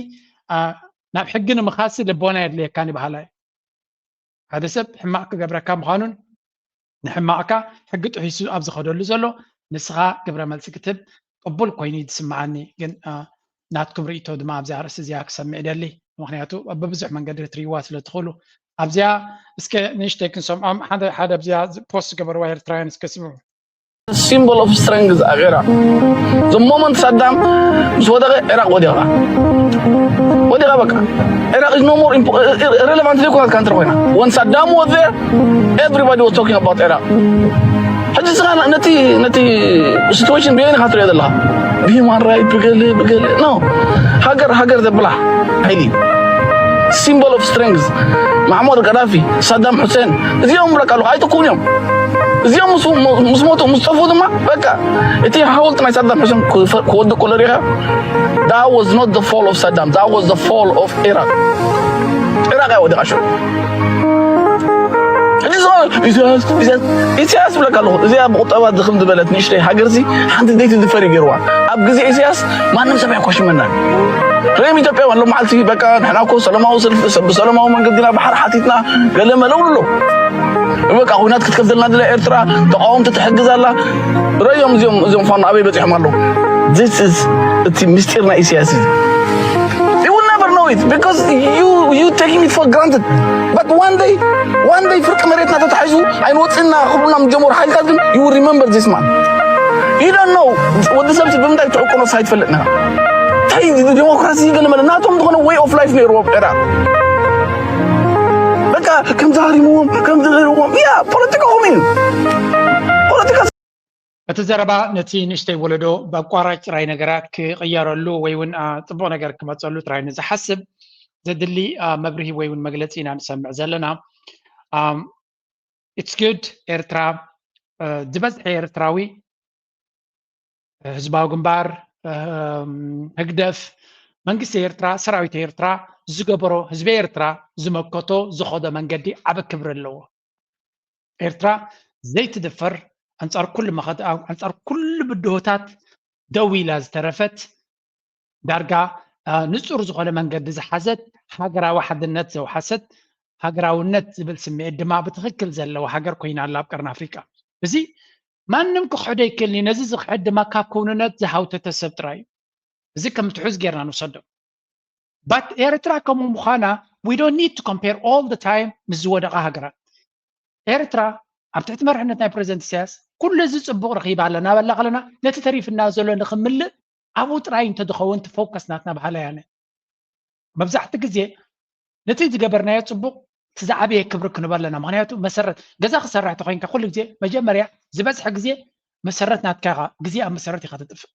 ናብ ሕጊ ንምኻድሲ ልቦና የድልየካኒ በሃላይ። ሓደ ሰብ ሕማቕ ክገብረካ ምዃኑን ንሕማቕካ ሕጊ ጥሒሱ ኣብ ዝኸደሉ ዘሎ ንስኻ ግብረ መልሲ ክትህብ ቅቡል ኮይኑ እዩ ዝስምዓኒ። ግን ናትኩም ርእይቶ ድማ ኣብዚኣ ርእሲ እዚኣ ክሰምዕ ይደሊ። ምኽንያቱ በብዙሕ መንገዲ ክትርእይዋ ስለ ትኽእሉ ኣብዚኣ እስከ ንእሽተይ ክንሰምዖም። ሓደ ሓደ ኣብዚኣ ፖስት ዝገበርዋ ኤርትራውያን እስከ ስምዑ። Symbol of strength ኣራ the moment ሳዳም ምስ ወደቀ ኢራቅ ወዲቃ ወዲቃ በቃ ኢራቅ is no more relevant ዘይኮነት ካንትሪ ኮይና when Saddam was there everybody was talking about Iraq ሕጂ ስኻ ነቲ ነቲ situation ብየን ኢኻ ትሪኦ ዘለኻ ብሂማን ራይት ብገለ ብገለ no ሃገር ሃገር ዘብላ ሓይሊ symbol of strength ማዕሞር ቀዳፊ ሳዳም ሑሴን እዚኦም ብለካ ኣለኹ ኣይትኩን እዮም እዚኦም ምስ ሞቱ ምስ ጠፉ ድማ በቃ እቲ ሓወልቲ ናይ ሳዳም ሑሴን ክወድቅ ከሎ ሪኻ that was not the fall of Saddam that was the fall of Iraq ኢራቅ እያ ወዲቃ ሽዑ ሕጂ ኢሳያስ ኢሳያስ ብለካ ኣለኹ እዚኣ ብቁጠባ ድኽም ዝበለት ንእሽተይ ሃገርሲ ሓንቲ ደይቲ ዝፈር ገይርዋ ኣብ ግዜ ኢሳያስ ማንም ሰብ ኣይኮሽመናን። ርእዮም ኢትዮጵያውያን ሎም መዓልቲ በቃ ንሕና እኮ ሰላማዊ ሰልፊ ሰብ ብሰላማዊ መንገዲ ኢና ብሓር ሓቲትና ገለ መለ ብሉ ኣለዉ። በቃ ኩናት ክትከፍተልና ድላ ኤርትራ ተቃወምቲ ትሕግዝ ኣላ። ርእዮም እዚኦም እዚኦም ፋኖ ኣበይ በጺሖም ኣለዉ። This is እቲ ምስጢር ናይ ኢሳያስ እዩ። You will never know it because you you taking it for granted. But one day one day ፍርቂ መሬትና ተታሒዙ ኣይንወፅእና ክብሉና ምጀመሩ ሓይልታት ግን you will remember this man. You don't know ወዲ ሰብ ብምንታይ ትዕቁኖ ሳይትፈልጥ ነራ እንታይ ዲሞክራሲ ገለ መለ ናቶም ዝኾነ way of life ነይርዎም ኤራ በቃ ከምዚ ሃሪምዎም ከምዚ ገይርዎም ያ ፖለቲካኹም እዩ ፖለቲካ እቲ ዘረባ ነቲ ንእሽተይ ወለዶ ብኣቋራጭ ጥራይ ነገራት ክቕየረሉ ወይ እውን ጽቡቕ ነገር ክመፀሉ ጥራይ ንዝሓስብ ዘድሊ መብርሂ ወይ እውን መግለፂ ኢና ንሰምዕ ዘለና። It's good ኤርትራ ዝበዝሐ ኤርትራዊ ህዝባዊ ግንባር፣ ህግደፍ፣ መንግስቲ ኤርትራ፣ ሰራዊት ኤርትራ ዝገበሮ ህዝቢ ኤርትራ ዝመከቶ ዝኸዶ መንገዲ ዓቢ ክብሪ ኣለዎ። ኤርትራ ዘይትድፈር ኣንጻር ኩሉ መኸት ኣንጻር ኩሉ ብድሆታት ደው ኢላ ዝተረፈት ዳርጋ ንጹር ዝኾነ መንገዲ ዝሓዘት ሃገራዊ ሓድነት ዘውሓሰት ሃገራውነት ዝብል ስምዒት ድማ ብትኽክል ዘለዎ ሃገር ኮይና ኣላ ኣብ ቀርኒ ኣፍሪቃ። እዚ ማንም ክኽሕዶ ኣይክእልን እዩ። ነዚ ዝኽሕድ ድማ ካብ ክውንነት ዝሃውተተ ሰብ ጥራይ እዩ። እዚ ከም ትሑዝ ጌርና ንውሰዶ። But ኤርትራ ከምኡ ምዃና we don't need to compare all the time ምስ ዝወደቓ ሃገራት። ኤርትራ ኣብ ትሕቲ መርሕነት ናይ ፕረዚደንት ኢሳያስ ኩሉ እዚ ጽቡቕ ረኺባ ኣላ እናበልና ከለና ነቲ ተሪፍና ዘሎ ንኽምልእ ኣብኡ ጥራይ እንተዝኸውን እቲ ፎከስ ናትና በሃላይ ኣነ። መብዛሕቲ ግዜ ነቲ ዝገበርናዮ ጽቡቕ እቲ ዝዓበየ ክብሪ ክንህቦ ኣለና። ምኽንያቱ መሰረት ገዛ ክሰርሕ ተኾይንካ ኩሉ ግዜ መጀመርያ ዝበዝሐ ግዜ መሰረት ናትካ ኢኻ፣ ግዜ ኣብ መሰረት ኢኻ ተጥፍእ።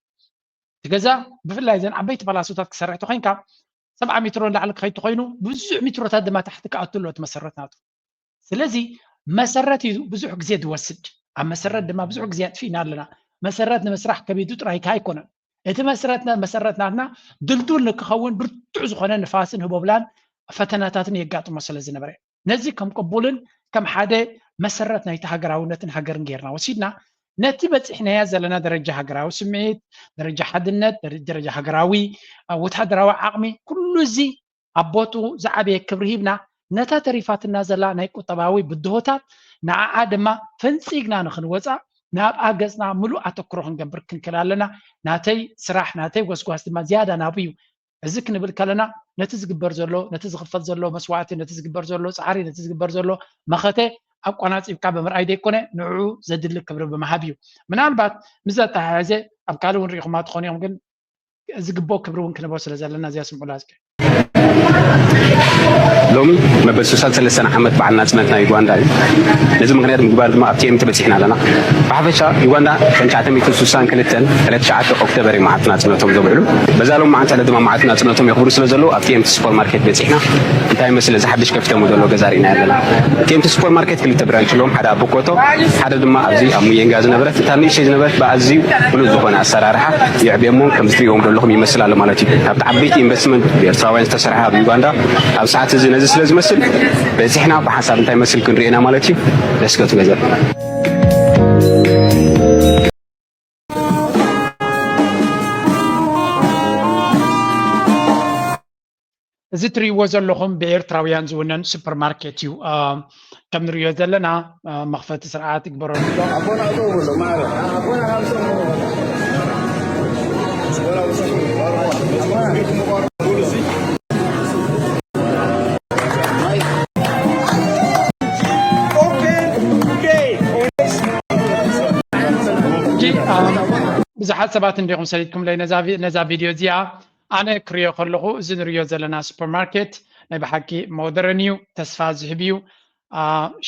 እቲ ገዛ ብፍላይ እዘን ዓበይቲ ፓላሶታት ክሰርሕ ተኾይንካ ሰብዓ ሜትሮ ንላዕሊ ክኸይድ ተኾይኑ ብዙሕ ሜትሮታት ድማ ታሕቲ ክኣቱ ኣለዎ እቲ መሰረት ናቱ። ስለዚ መሰረት እዩ ብዙሕ ግዜ ዝወስድ። ኣብ መሰረት ድማ ብዙሕ ግዜ ኣጥፊእና ኣለና። መሰረት ንምስራሕ ከቢዱ ጥራይካ ኣይኮነን። እቲ መስረት መሰረት ናትና ድልዱል ንክኸውን ብርቱዕ ዝኾነ ንፋስን ህቦብላን ፈተናታትን የጋጥሞ ስለ ዝነበረ ነዚ ከም ቅቡልን ከም ሓደ መሰረት ናይቲ ሃገራውነትን ሃገርን ጌርና ወሲድና ነቲ በፂሕናያ ዘለና ደረጃ ሃገራዊ ስምዒት፣ ደረጃ ሓድነት፣ ደረጃ ሃገራዊ ወታደራዊ ዓቕሚ ኩሉ እዚ ኣብ ቦትኡ ዝዓበየ ክብሪ ሂብና ነታ ተሪፋትና ዘላ ናይ ቁጠባዊ ብድሆታት ንዓኣ ድማ ፈንፂግና ንኽንወፃ ናብኣ ገፅና ምሉእ ኣተክሮ ክንገብር ክንክእል ኣለና። ናተይ ስራሕ ናተይ ጎስጓስ ድማ ዝያዳ ናብኡ እዩ። እዚ ክንብል ከለና ነቲ ዝግበር ዘሎ ነቲ ዝኽፈል ዘሎ መስዋእቲ ነቲ ዝግበር ዘሎ ፃዕሪ ነቲ ዝግበር ዘሎ መኸተ ኣቋናፂብካ ብምርኣይ ዘይኮነ ንዕኡ ዘድሊ ክብሪ ብምሃብ እዩ። ምናልባት ምስ ዘተሓሕዘ ኣብ ካልእ እውን ርኢኹማ ትኾኑ እዮም ግን ዝግብኦ ክብሪ እውን ክንህቦ ስለ ዘለና እዚኣ ስምዑላ እስከ። ሎሚ መበል ስሳን ሰለስተን ዓመት በዓል ናጽነት ናይ ዩጋንዳ እዩ። ነዚ ምኽንያት ምግባር ድማ ኣብ ቲኤምቲ በጺሕና ኣለና። ብሓፈሻ ዩጋንዳ ከም ትሽዓተ ሚእትን ስሳን ክልተን ዕለት ትሽዓተ ኦክቶበር እዩ መዓልቲ ናጽነቶም ዘብዕሉ። በዛ ሎም መዓልቲ ዕለት ድማ መዓልቲ ናጽነቶም የኽብሩ ስለ ዘለዉ ኣብ ቲኤምቲ ሱፐር ማርኬት በጺሕና። እንታይ ይመስል እዚ ሓድሽ ከፊቶሞ ዘሎ ገዛ ርኢና ኣለና። ቲኤምቲ ሱፐር ማርኬት ክልተ ብራንች ኣለዎም። ሓደ ኣብ ቦኮቶ ሓደ ድማ ኣብዚ ኣብ ሙየንጋ ዝነበረት እታ ንእሽተይ ዝነበረት ብኣዝዩ ፍሉጥ ዝኾነ ኣሰራርሓ የዕብዮሞ። ከምዚ ትሪእዎም ዘለኹም ይመስል ኣሎ ማለት እዩ። ካብቲ ዓበይቲ ኢንቨስትመንት ብኤርትራውያን ዝተሰርሐ ኣብ ዩጋንዳ ኣብ ሰዓት እዚ ነዚ ስለ ዝመስል በፂሕና ብሓንሳብ እንታይ መስል ክንሪኤና ማለት እዩ። ደስገቱ ገዘር እዚ ትሪእዎ ዘለኹም ብኤርትራውያን ዝውነን ሱፐርማርኬት እዩ። ከም ንሪኦ ዘለና መኽፈቲ ስርዓት ይግበረሉ ኣሎ። ብዙሓት ሰባት እንዲኹም ሰሊጥኩምለይ ነዛ ቪድዮ እዚኣ። ኣነ ክሪኦ ከለኹ እዚ ንሪኦ ዘለና ሱፐርማርኬት ናይ ብሓቂ ሞደርን እዩ፣ ተስፋ ዝህብ እዩ።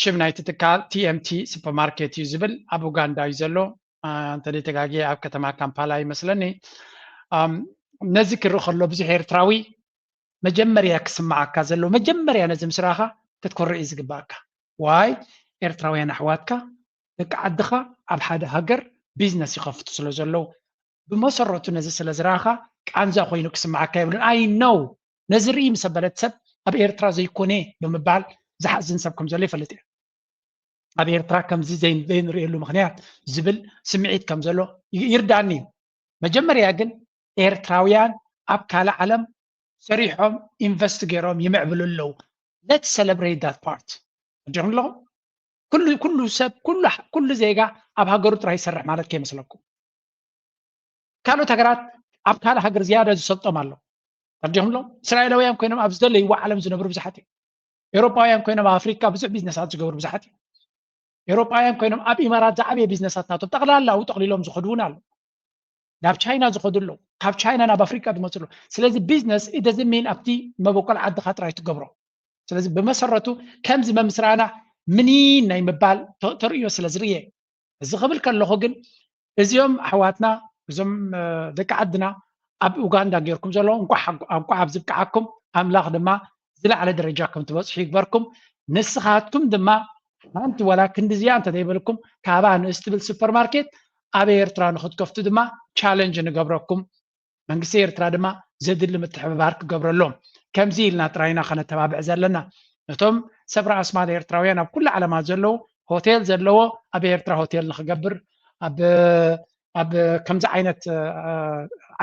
ሽም ናይቲ ትካል ቲኤምቲ ሱፐርማርኬት እዩ ዝብል፣ ኣብ ኡጋንዳ እዩ ዘሎ። እንተደይተጋግየ ኣብ ከተማ ካምፓላ ይመስለኒ። ነዚ ክርኢ ከሎ ብዙሕ ኤርትራዊ መጀመርያ ክስምዓካ ዘሎ መጀመርያ ነዚ ምስ ረኣኻ ክትኮርዕ እዩ ዝግባኣካ። ዋይ ኤርትራውያን ኣሕዋትካ ደቂ ዓድኻ ኣብ ሓደ ሃገር ቢዝነስ ይኸፍቱ ስለ ዘለዉ ብመሰረቱ ነዚ ስለ ዝረኣኻ ቃንዛ ኮይኑ ክስምዓካ የብሉን። ኣይ ነው ነዚ ርኢ ምስ ኣበለት ሰብ ኣብ ኤርትራ ዘይኮነ ብምባል ዝሓዝን ሰብ ከም ዘሎ ይፈልጥ እየ። ኣብ ኤርትራ ከምዚ ዘይንርእየሉ ምኽንያት ዝብል ስምዒት ከም ዘሎ ይርዳኒ እዩ። መጀመርያ ግን ኤርትራውያን ኣብ ካልእ ዓለም ሰሪሖም ኢንቨስት ገይሮም ይምዕብሉ ኣለዉ። Let's celebrate that part። እንዲኹም ኣለኹም ኩሉ ኩሉ ሰብ ኩሉ ኩሉ ዜጋ ኣብ ሃገሩ ጥራይ ይሰርሕ ማለት ከይመስለኩም። ካልኦት ሃገራት ኣብ ካልእ ሃገር ዝያዳ ዝሰልጦም ኣሎ። ተረዲኹም ኣሎ። እስራኤላውያን ኮይኖም ኣብ ዝደለይዎ ዓለም ዝነብሩ ብዙሓት እዮም። ኤውሮጳውያን ኮይኖም ኣብ ኣፍሪካ ብዙሕ ቢዝነሳት ዝገብሩ ብዙሓት እዮም። ኤውሮጳውያን ኮይኖም ኣብ ኢማራት ዝዓበየ ቢዝነሳት ናቶም ጠቕላላ ኣብኡ ጠቕሊሎም ዝኸዱ እውን ኣሎ። ናብ ቻይና ዝኸዱ ኣለዉ። ካብ ቻይና ናብ ኣፍሪካ ዝመፁ ኣለዉ። ስለዚ ቢዝነስ it doesn't mean ኣብቲ መበቆል ዓድኻ ጥራይ ትገብሮ። ስለዚ ብመሰረቱ ከምዚ መምስራና ምኒን ናይ ምባል ተ- ተርእዮ ስለ ዝርየ እዚ ክብል ከለኹ ግን እዚኦም ኣሕዋትና እዞም እ፣ ደቂ ዓድና ኣብ ኡጋንዳ ገይርኩም ዘለዉ እንኳዕ ሓጎ- እንኳዕ ኣብ ዝብቅዓኩም ኣምላኽ ድማ ዝለዓለ ደረጃ ከም ትበፅሑ ይግበርኩም። ንስኻትኩም ድማ ሓንቲ ወላ ክንዲዚኣ እንተዘይበልኩም ካባ ንእስ ትብል ሱፐርማርኬት ኣብ ኤርትራ ንክትከፍቱ ድማ ቻለንጅ ንገብረኩም። መንግስቲ ኤርትራ ድማ ዘድሊ ምትሕብባር ክገብረሎም ከምዚ ኢልና ጥራይና ከነተባብዕ ዘለና። ነቶም ሰብ ራእስማል ኤርትራውያን ኣብ ኩሉ ዓለማት ዘለዉ ሆቴል ዘለዎ ኣብ ኤርትራ ሆቴል ንክገብር ኣብ ኣብ ከምዚ ዓይነት እ፣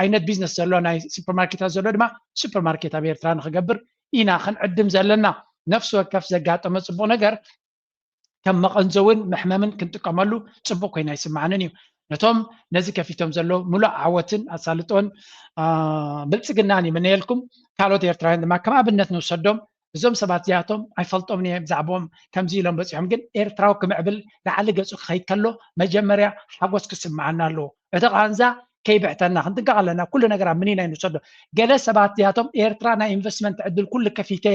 ዓይነት ቢዝነስ ዘሎ ናይ ሱፐርማርኬታት ዘሎ ድማ ሱፐርማርኬት ኣብ ኤርትራ ንክገብር ኢና ክንዕድም ዘለና። ነፍሲ ወከፍ ዘጋጠመ ፅቡቕ ነገር ከም መቐንዘውን መሕመምን ክንጥቀመሉ ፅቡቕ ኮይኑ ኣይስማዓንን እዩ። ነቶም ነዚ ከፊቶም ዘለዉ ሙሉእ ዓወትን ኣሳልጦን አ፣ ብልፅግናን ይምነየልኩም። ካልኦት ኤርትራውያን ድማ ከም ኣብነት ንውሰዶም። እዞም ሰባት እዚኣቶም ኣይፈልጦምን እየ ብዛዕባኦም ከምዚ ኢሎም በፂሖም፣ ግን ኤርትራዊ ክምዕብል ላዕሊ ገፁ ክኸይድ ከሎ መጀመርያ ሓጎስ ክስምዓና ኣለዎ። እቲ ቃንዛ ከይብሕተና ክንጥንቀቕ ኣለና። ኩሉ ነገር ኣብ ምኒና ንውሰዶ። ገለ ሰባት እዚኣቶም ኤርትራ ናይ ኢንቨስትመንት ዕድል ኩሉ ከፊተ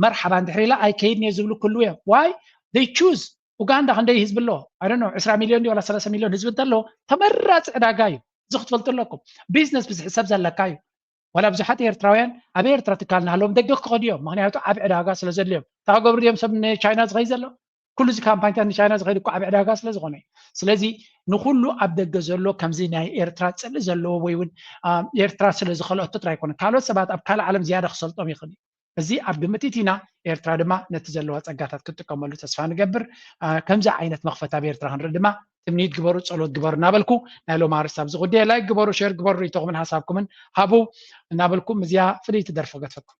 መርሓባ እንድሕር ኢላ ኣይከይድን እየ ዝብሉ ክህልዉ እዮም። ዋይ they choose። ኡጋንዳ ክንደይ ህዝቢ ኣለዎ? I don't know ዕስራ ሚልዮን ድዩ ዋላ ሰላሳ ሚልዮን ህዝቢ እንተለዎ ተመራፂ ዕዳጋ እዩ። እዚ ክትፈልጡ ኣለኩም። ቢዝነስ ብዝሕሰብ ዘለካ እዩ። ዋላ ብዙሓት ኤርትራውያን ኣብ ኤርትራ ትካል እናሃለዎም ደገ ክኸዱ እዮም። ምክንያቱ ዓብ ዕዳጋ ስለ ዘድልዮም። እንታይ ክገብሩ ድዮም ሰብ ንቻይና ዝኸይድ ዘሎ? ኩሉ እዚ ካምፓኒታት ንቻይና ዝኸይድ እኮ ዓብ ዕዳጋ ስለ ዝኾነ እዩ። ስለዚ ንኩሉ ኣብ ደገ ዘሎ ከምዚ ናይ ኤርትራ ፅልኢ ዘለዎ ወይ እውን አ፣ ኤርትራ ስለ ዝኸልኦቶ ጥራይ ኣይኮነን። ካልኦት ሰባት ኣብ ካልእ ዓለም ዝያዳ ክሰልጦም ይኽእል እዩ። እዚ ኣብ ግምት እቲና ኤርትራ ድማ ነቲ ዘለዋ ጸጋታት ክትጥቀመሉ ተስፋ ንገብር። አ፣ ከምዚ ዓይነት መኽፈት ኣብ ኤርትራ ክንርኢ ድማ ትምኒት ግበሩ፣ ጸሎት ግበሩ እናበልኩ ናይ ሎም ኣርእስቲ ኣብዚ ጉዳይ ላይክ ግበሩ፣ ሼር ግበሩ፣ ርእይቶኹምን ሓሳብኩምን ሃቡ እናበልኩ ምስዚኣ ፍልይቲ ደርፊ ገድፈኩም።